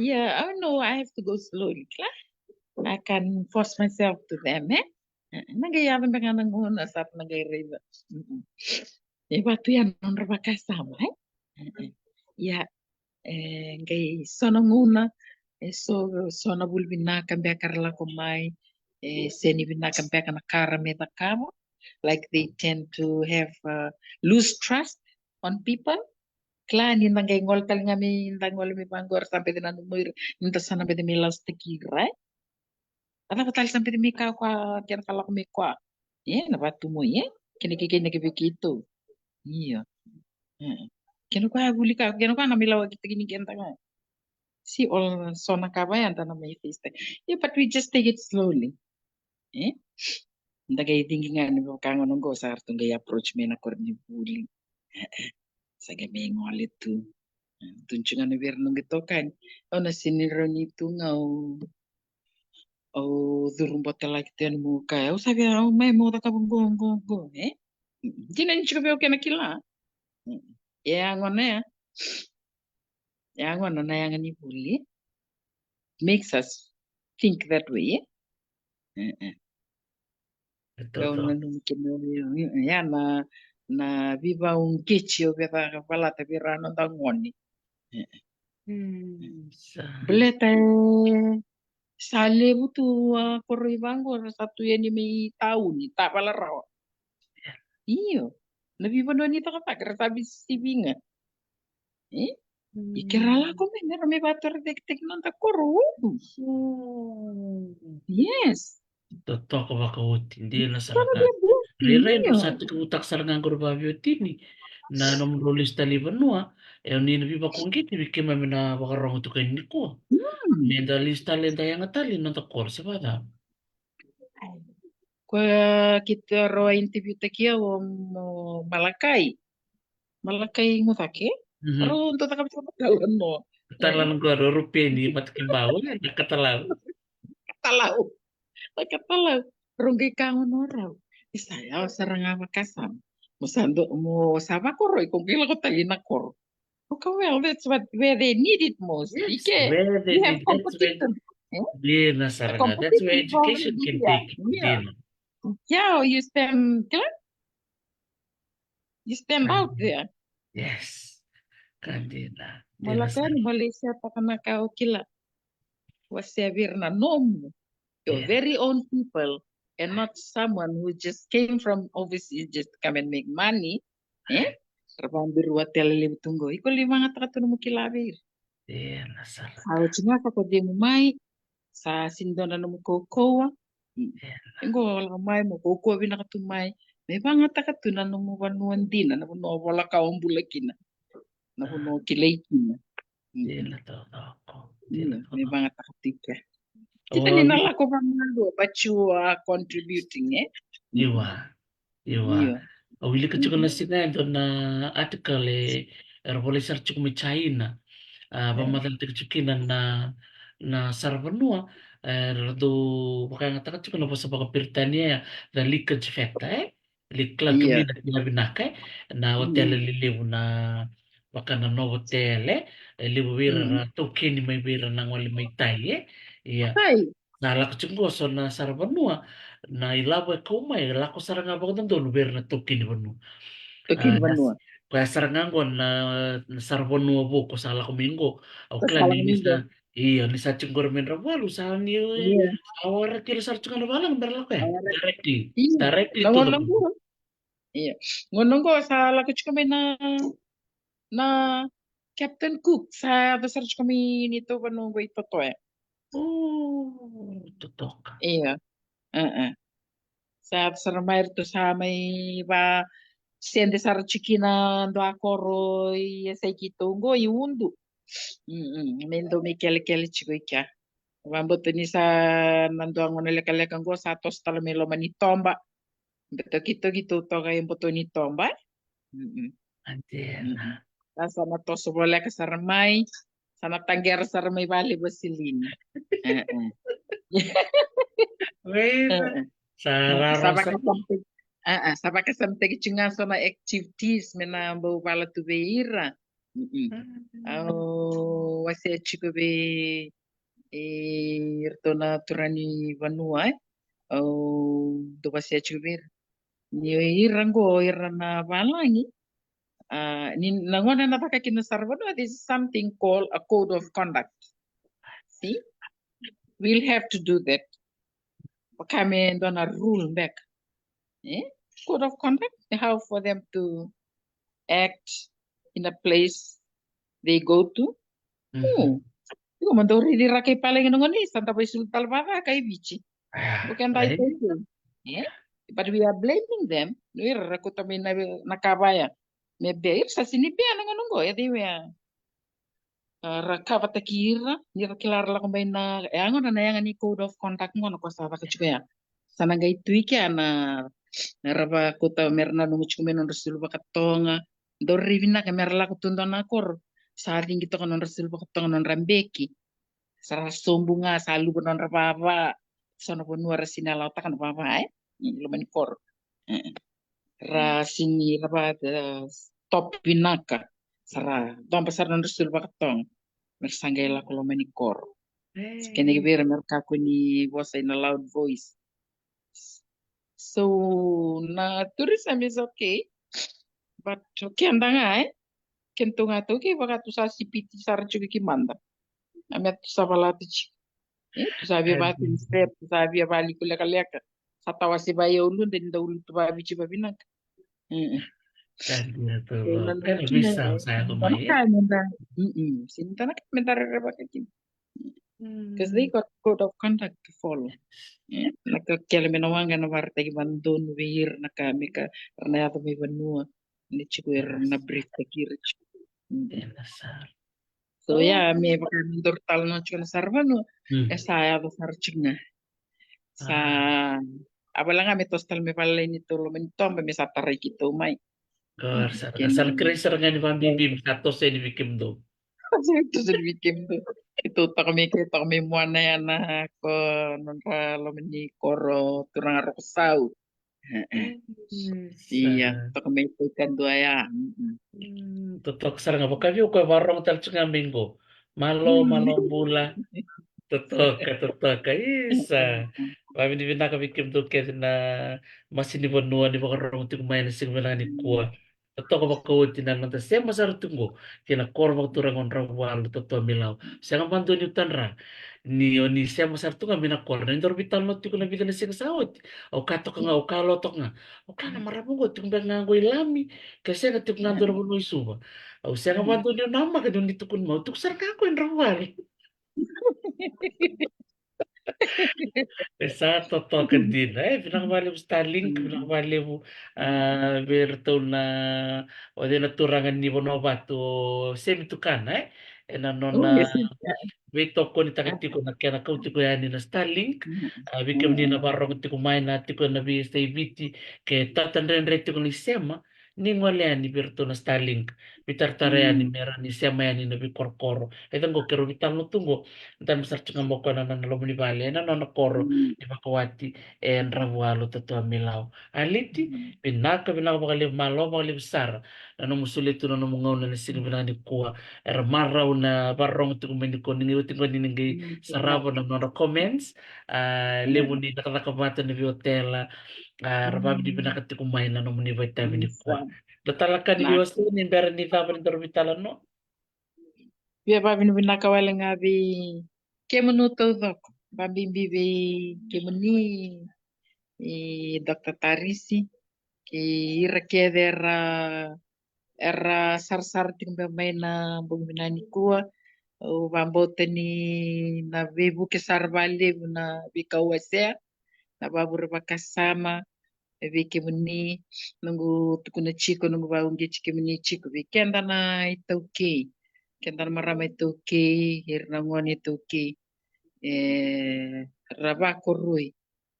Yeah, oh no, I have to go slowly, kila. I can force myself to them, e? E, na qai yaco beka na gauna sa na qai raica. Mm-mm. E vatu ya na nodra vakasama, e? Ia, e qai so na gauna, e so, so na vuli vinaka beka ra lako mai, e sega ni vinaka beka na ka ra mai cakava. Like, they tend to have, uh, lose trust on people. Kila ni da qai gole tale ga mai, da gole mai vaqo, era sa beci nanuma ira ni da sa na beci mai lasutaki ira, e? A cava tale sa beci mai kaya o koya kena ka lako mai koya? E, na vatu mai, e? Kena kei, kena kei vei keitou. Io. E. Kena o koya vuli ka, kena o koya na mai lawakitaki ni keda ga. Si, all so na ka vaya da na mai face-taki. Yeah, but we just take it slowly. E? Da qai thinking ga ni vaka gauna qo sa ratou qai approach mai na koronivuli. E, e. Sa qai mai gole tu. E, tu tiko ga na vei ira na noqu itokani. Au na sega ni rawa ni tu ga, au, au curu botalaki tu yani meu kaya, au sa via, au mai meu cakava qo, qo, qo, e? Dina ni tiko vei au kena kila. E, ya gona ya. Ya gona na yaga ni vuli. Makes us think that way, e? E, e. Au nanuma kina, e, e, ya na, na veivauqeti au via valata vei ira na noda gone. E, e. Baleta e sa levu tu a koro i vaqo, ra sa tu yani mai tauni, tavala rawa. Io, na veivanua ni cakacaka ra sa veisisivi ga. E? I ke ra lako mai, me ra mai vatorocaketaki noda koro. Yes. Totoka vakaoti, dina sara ga. Rairai, drau sa tekivutaka sara ga qori vaveiwatini na nomudrau lesu tale i vanua. E, o ni na veivakauqeti vei keimami na Vakarauwai tu kei nikua. Me da lesu tale, da yaga tale i noda koro, se vacava? Koya keitou rau interview-taki au, o Malakai. Malakai Gucake. Rau dau cakava tiko na talanoa. Talanoa qo, rau rupeni, mata kibau, e, na katalau. Katalau. Na katalau. Rau qai kaya gona o rau, e sa yawa sara ga vakasama. Mo sa dau, mo sa vakoroi, ko qai lako tale i na koro. Okay, well, that's what, where they need it most. Yes, where they need, that's where, dina sara ga. That's where education can take you, dina. Yeah, you spend, kila? You stand out there. Yes. Ka dina. Mo lako yani, mo lai share-taka na ka o kila. Wasea vei ira na nomu, your very own people, and not someone who just came from overseas just to come and make money. E? Ra vabirua tale levu tu qo. Iko lai vagataka tu nomu kila vei ira. Sa oti ga sa ko cegu mai, sa sega ni dua na nomu kaukauwa. Qo lako mai mo kaukauwa vinaka tu mai. Me vagataka tu na nomu vanua dina, na vanua o vola ka o bula kina, na vanua o kilai kina. Dina taucoko. Me vagataka tiko. Kita ni na lako vamalua, but you are contributing, e? Io. Io. Au wilika tiko na siga e dua na article e, era volai sara tiko mai China. A, vamacalataki tiko kina na, na saravanua, e, era dau vakayagataka tiko na vosa vakaperitania ya, the leakage factor, e? Leakage, kila tu ni na kila vinaka, e? Na otela lelevu na vaka na Novotel, e levu vei ira ra taukeni mai vei ira na gole mai tai, e? Ia. Sa lako tiko qo so na saravanua, na ilavo e kau mai e lako sara ga vakadodonu vei ira na taukeni vanua. Taukeni vanua. Koya sara ga qo na, na saravanua vou ko sa lako mai qo. Au kila ni sa, io, ni sa tiko qori me dra valu sa ni, sa waraki ira sara tiko ga na valagi me ra lako ya. Directly. Directly to the vanua. Io. Gauna qo sa lako tiko mai na, na Captain Cook, sa yaco sara tiko mai neitou vanua qo i Totoya. O, Totoka. Io. Sa yaco sara mai, ratou sa mai vasede sara tiko kina dua koro i yasai keitou qo i Udu. Me dau mai kelekele tiko i kea. Vabauta ni sa na dua gauna lekaleka qo sa toso tale mai loma ni toba. Betoki toki tou toka e boto ni toba. Sa na toso voleka sara mai. Sa na taqera sara mai vale vasilini. Sa vakasamataki tiko ga so na activities me na bau vala tu vei ira. Au wasea tiko vei iratou na turaga ni vanua, e. Au dau wasea tiko vei ira ni o ira qo, ira na valagi, Uh, ni na gauna na caka kina sara vanua, there's something called a code of conduct. See, we'll have to do that. Vaka me dua na rule beka, eh? Code of conduct, how for them to act in a place they go to. Mm. Iko ma dau raici ra kai palagi na gone, sa da vaisulu tale vacaka i Viti. Buka da i tei. Eh? But we are blaming them. Nui ra ra kuta mai na, na kavaya. Me be, ira sa sini be na gone go, e dei wea. Uh, ra kavataki ira, ni ra kila ra lako mai na, e a gona na yaga ni code of conduct gona ko sa vaka tiko ya. Sa na qai tu i kea na, na ra vakuta me ra nanuma tiko mai nodra sulu vakatoga. Dau raivinaka me ra lako tu dua na koro. Sa cigi toka nodra sulu vakatoga, nodra beki. Sa ra sobu ga, sa luva nodra vava. Sa na vanua ra sini alautaka na vava, eh? Mm, loma ni koro. Eh. Ra sini ra va, eh, stop vinaka. Sa ra doba sara nodra sulu vakatoga. Me ra sa qai lako loma ni koro. Sa kena ki vei ira me ra kakua ni vosa in a loud voice. So na tourism is okay. But o keda ga, eh? Keda tu ga tu, okay, vaka tu sa sipiti sara tiko ki mada. A me tu sa valati tiko. Eh, tu sa via vati ni step, tu sa via vali ku lekaleka. Sa tawasi vai au luda ni dau lutu vaViti vavinaka. Mm. Sa dina tu. Kena visa sa yaco mai. Sini ta na ka me da rerevaka kina. Because they got code of conduct to follow. Eh, na ka kele me na waqa na varataki vadonu vei ira na ka me ka ra na yaco mai vanua. Ni tiko era na brief taki ira tiko. Mm. Ena sara. So ya, me vaka me daru tala na tiko na sara vanua. Mm. E sa yaco sara tiko ga. Sa a vala ga me toso tale me vale ni tou loma ni toba me sa tarai ki tou mai. Kor sara. Kena sara kerei sara ga ni vabibi me sa toso ni vei kemudou. Toso ni vei kemudou. Keitou toka mai, keitou toka mai mua na yana ko nodra loma ni koro turaga Roko Sau. Ia, toka mai tou kadua ya. Totoka sara ga vakaviu ko e varogo tale tiko ga mai qo. Malo, malo bula. Totoka, totoka. Isa. Vavinavinaka vei kemudou kece na masi ni vanua ni vakarorogo tiko mai na siga vinaka ni kua. Totoka vakaoti na noda sema sara tu qo ki na koro vakaturaga o Dravuvalu Totoa Milau. Sega vakadua niu tadra ni o ni sema sara tu ga mai na koro. Na i daru veitalanoa tiko na vica na siga sa oti. Au ka toka ga, au ka lo toka ga. Au ka na marama qo tiko beka ga qo i Lami. Ke sega tiko ga dua na vanua i Suva. Au sega vakadua niu namaka niu ni tukuni mai. Au tiko sara ga qo i Dravuvalu. E sa totoka dina. E vinaka vakalevu Starlink, vinaka vakalevu, a, vei iratou na, o cei na turaga ni Vanuavatu, o Semi Tukana, e? Ena nona veitokonitaka tiko na kena kau tiko yani na Starlink. A, vei kemuni na varogo tiko mai na tiko ena veiyasai Viti, ke tatadredre tiko ni sema, ni gole yani vei iratou na Starlink. Veitaratara yani me ra ni sema yani na veikorokoro. E caqo keirau veitalanoa tu qo, dabe sara tiko ga mai o koya na nona loma ni vale ena nona koro ni vakawati e Dravuvalu Totoa Milau. Aliti, vinaka, vinaka vakalevu, malo vakalevu sara na nomu solia tu na nomu gauna ena siga vinaka ni kua. Era marau na varogo tiko mai ni ko ni qai oti qo ni qai sarava na nodra comments. A, levu ni cakacaka vata na veiotela. A, ra vavinavinaka tiko mai na nomuni vakaitavi ni kua. Da tala ka ni veiwasei ni bera ni cava ni daru veitalanoa. Via vavinavinaka wale ga vei kemuni taucoko, vabibi vei kemuni i Doctor Tarisi, kei ira kece era era sarasara tiko beka mai na bogi vinaka ni kua. Au vakabauta ni na veivuke sara vakalevu na veika au wasea, na vavure vakasama, e vei kemuni, noqu tukuna tiko, noqu vakauqeti kemuni tiko, vei keda na iTaukei, keda na marama iTaukei, ira na gone iTaukei, e, ra vakoroi.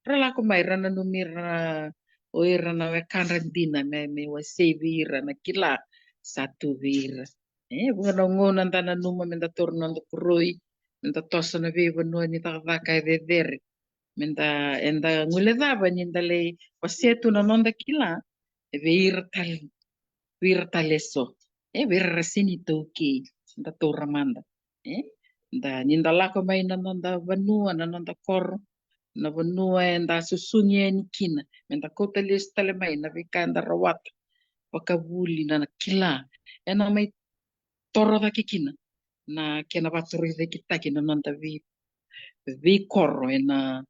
Ra lako mai, ra nanumi ira na, o ira na wekadra dina, me, me wasei vei ira na kila sa tu vei ira. E, vuqa na gauna da nanuma me da taura na noda koroi, me da toso na veivanua ni cakacaka e cecere. Me da, eda guilecava ni da lai wasea tu na noda kila, e vei ira tale, vei ira tale eso. E vei ira ra sega ni taukei, da taura mada. E? Da, ni da lako mai na noda vanua, na noda koro, na vanua eda susugi yani kina, me da kauta lesu tale mai na veika eda rawata. vakavuli na, na kila. Ena mai toro cake kina na kena vatorocaketaki na noda vei, veikoro ena,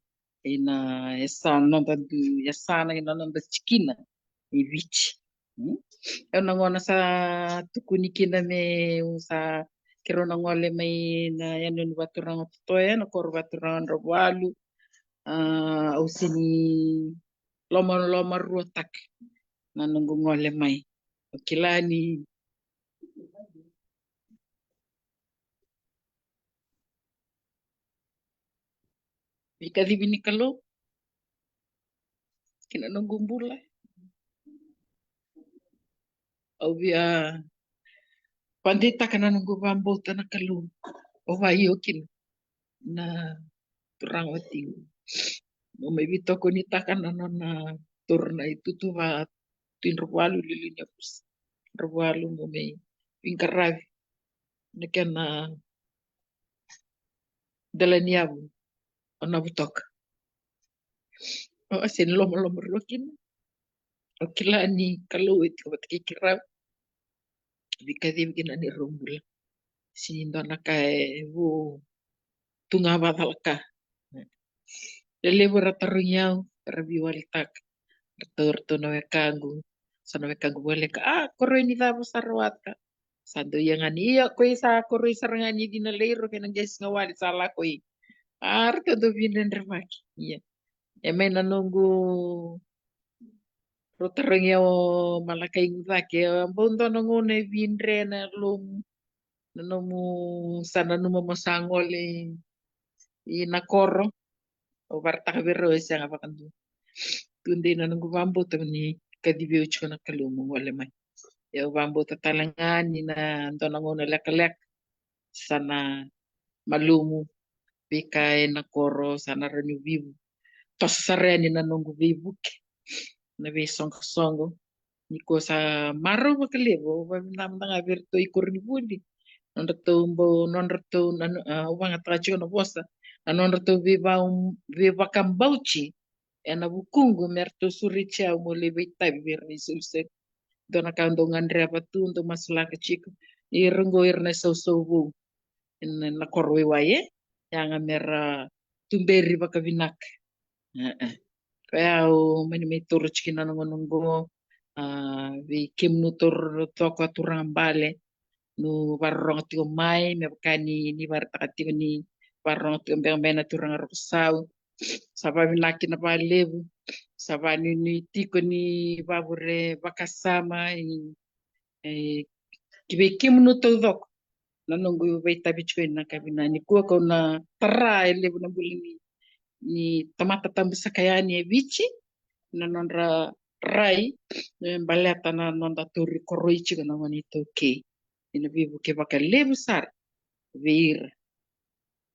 ena yasa noda du, yasana ena noda tikina e Viti. Mm? Ena gauna sa tukuni kina me u sa keirau na gole mai na yanuyanu vaturaga Totoya, na koro vaturaga Dravavalu. A, au sega ni lomalomaruataka na noqu gole mai. Au kila ni veikacivi ni Kalou kina noqu bula. Au via vakadeitaka na noqu vakabauta na Kalou. Au vakaio kina na turaga o Tui. Au mai veitokonitaka na nona taura na itutu va Tui Dravavalu, liuliu ni yavusa Dravavalu, au mai veiqaravi na kena dela ni yavu o Navutoka. Au a sega ni lomalomarua kina. Au kila ni Kalou e tiko vata kei keirau. Veikacivi kina neirau bula. Sega ni dua na ka e vu tu ga vakacalaka. E levu era tarogi au, era veiwalitaka. Ratou, ratou na wekaqu, so na wekaqu voleka. A, koroi ni cava sa rawata? Sa dau ia ga ni, ia, koi sa koroi sara ga ni cina leiro kei na qai siga wale sa lako i. A, ratou dau veidredrevaki. Ia. E mai na noqu rau tarogi au, Malakai Gucake, e bau dua na gauna e veidre na lomu, na nomu, sa nanuma mo sa gole i na koro. Au vakaraitaka vei rau e sega vakadua. Tudei na noqu vakabauta ni kacivi au tiko na Kalou meu gole mai. Au vakabauta tale ga ni na dua na gauna lekaleka sa na malumu, veika ena koro sa na rawa niu veivu. Toso sara yani na noqu veivuke, na veisoqosoqo. Nikua sa marau vakalevu, au vakavinavinaka ga vei iratou i koronivuli. Nodratou bau, nodratou na, a, au vakayagataka tiko na vosa. Na nodratou veiva-, veivakabauti ena vukuqu me ratou sureti au meu lai veitavi vei ira na isolisoli. Dua na ka dau gadreva tu, dau masulaka tiko. Ira qo ira na isausau vou ena, na koro waiwai, e? Yaga me ra tuberi vakavinaka. E, e. Koya au mani mai taura tiko na noqu, noqu, a, vei kemunu taura toko a turaga bale. Nu vakarorogo tiko mai, me vaka ni, ni vakaraitaka tiko ni vakarorogo tiko beka mai na turaga Rokosau. Sa vavinaka kina vakalevu. Sa vanuinui tiko ni vavure vakasama i, e, ki vei kemunu taucoko. Na noqu veitavi tiko ena yakavi nikua kau na tara e levu na bula ni, ni tamata tabu saka yani e Viti, na nodra rai, e, baleta na noda tauri koroi tiko na gone iTaukei. Ena veivuke vakalevu sara vei ira.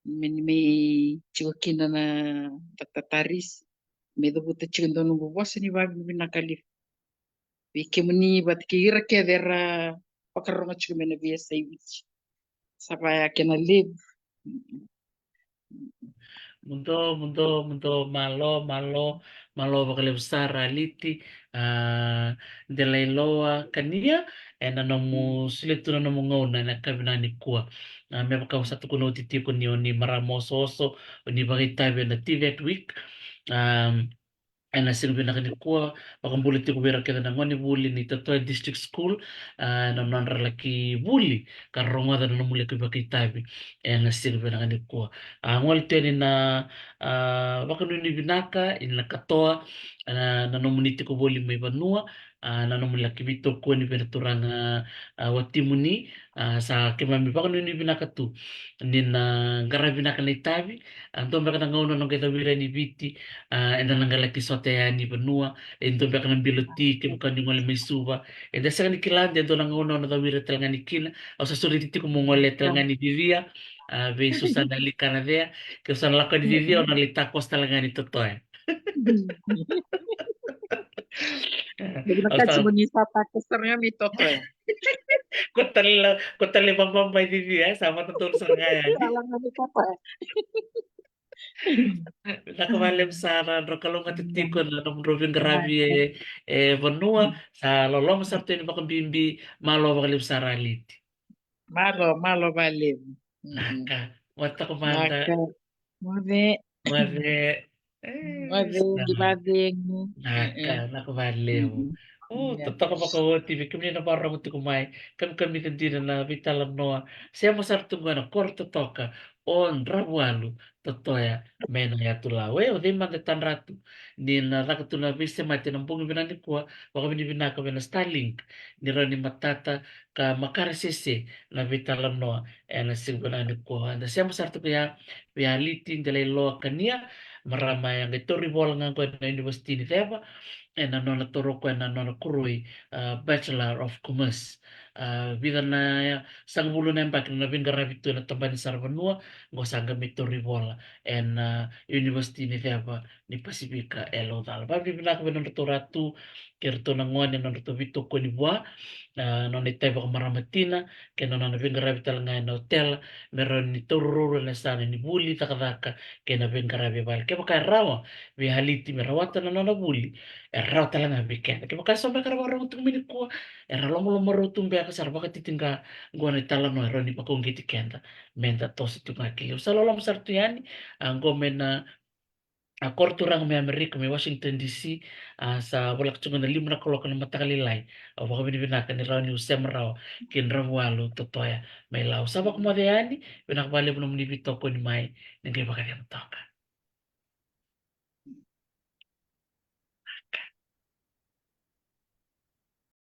Me ni mai tiko kina na Doctor Taris, me cavuta tiko dua noqu vosa ni vavinavinaka levu vei kemuni vata kei ira kece era vakarorogo tiko mai na veiyasai Viti. Sa vaya kena levu. Muduo, muduo, muduo, malo, malo, malo vakalevu sara Aliti, a, Delailoa Kania, ena nomu solia tu na nomu gauna ena yakavi nikua. A, me vaka au sa tukuna oti tiko ni o ni marama osooso, o ni vakaitavi ena TVET Week. A, ena siga vinaka nikua, vakabula tiko vei ira kece na gonevuli ni Totoya District School, a, na nodra laki vuli ka rogoca na nomu laki vakaitavi ena siga vinaka nikua. A, gole tu yani na, a, vakanuinui vinaka, ina katoa, a, na nomuni tiko voli mai vanua, a, na nomuni laki veitokoni vei na turaga, a, watimuni, a, sa keimami vakanuinui vinaka tu ni na qaravi vinaka na itavi. A, dua beka na gauna na qai cawiri yani Viti, a, eda na qai laki sota yani vanua, e dua beka na bilo ti kevaka ni gole mai Suva. Eda sega ni kila de dua na gauna o na cawiri tale ga ni kina. Au sa sureti tiko mo gole tale ga ni Cicia, a, vei Susana Likanacea, ke sa na lako yani Cicia, o na lai takoso tale ga ni Totoya. Dua na ka tiko ni sa takoso sara ga ni Totoya. Ko tale, ko tale vababa i Cicia, e, sa vakadodonu sara ga yani. Tale ga ni Totoya. Vinaka vakalevu sara, drau kalougata tiko na nomudrau veiqaravi e, e vanua. Sa loloma sara tu yani vakabibi. Malo vakalevu sara Aliti. Malo, malo vakalevu. Naka. Moce toka mada. Naka. Moce. Moce. E, moce, sa. Di vacegu. Naka, naka vakalevu. O, totoka vakaoti vei kemuni na vakarorogo tiko mai. Kamikamica dina na veitalanoa. Sema sara tu qo ena koro totoka o Dravualu Totoya mai na yatu Lau. E, o cei mada e tadra tu ni na caka tu na veisemati ena bogi vinaka nikua, vakavinavinaka vei na Starlink ni rawa ni matata ka makare sese na veitalanoa ena siga vinaka nikua. Eda sema sara tu ya vei Aliti Delailoa Kania, marama e a qai tauri vola ga qo ena Univesiti ni Ceva ena nona taura o koya na nona koroi, a, Bachelor of Commerce. A, vica na sagavulu na yabaki na veiqaravi tu ena tabana ni saravanua, qo sa qai mai tauri vola ena, a, Univesiti ni Ceva ni Pasifika e Laucala. Vakavinavinaka vei nodratou ra tu kei ratou na gone, nodratou veitokoni vua, a, nona itavi vakamarama tina kei na nona veiqaravi tale ga ena otela, me rawa ni taura ruarua na yasana ni vuli, cakacaka kei na veiqaravi e vale. Kevaka e rawa vei Aliti me rawata na nona vuli, e rawa tale ga vei keda. Kevaka e so beka ra vakarorogo tiko mai nikua, era lomalomarua tu beka, sa ra vakatitiqa qo na italanoa e rawa ni vakauqeti keda meda toso tiko ga ki liu. Sa loloma sara tu yani, a, qo mai na, a, koro turaga mai Amerika, mai Washington D C, a, sa voleka tiko na lima na kaloko na mataka lailai. Au vakavinavinaka ni rawa niu sema rawa kei Dravualu Totoya mai Lau. Sa vakamoce yani, vinaka vakalevu nomuni veitokoni mai, ni qai vakacegu toka.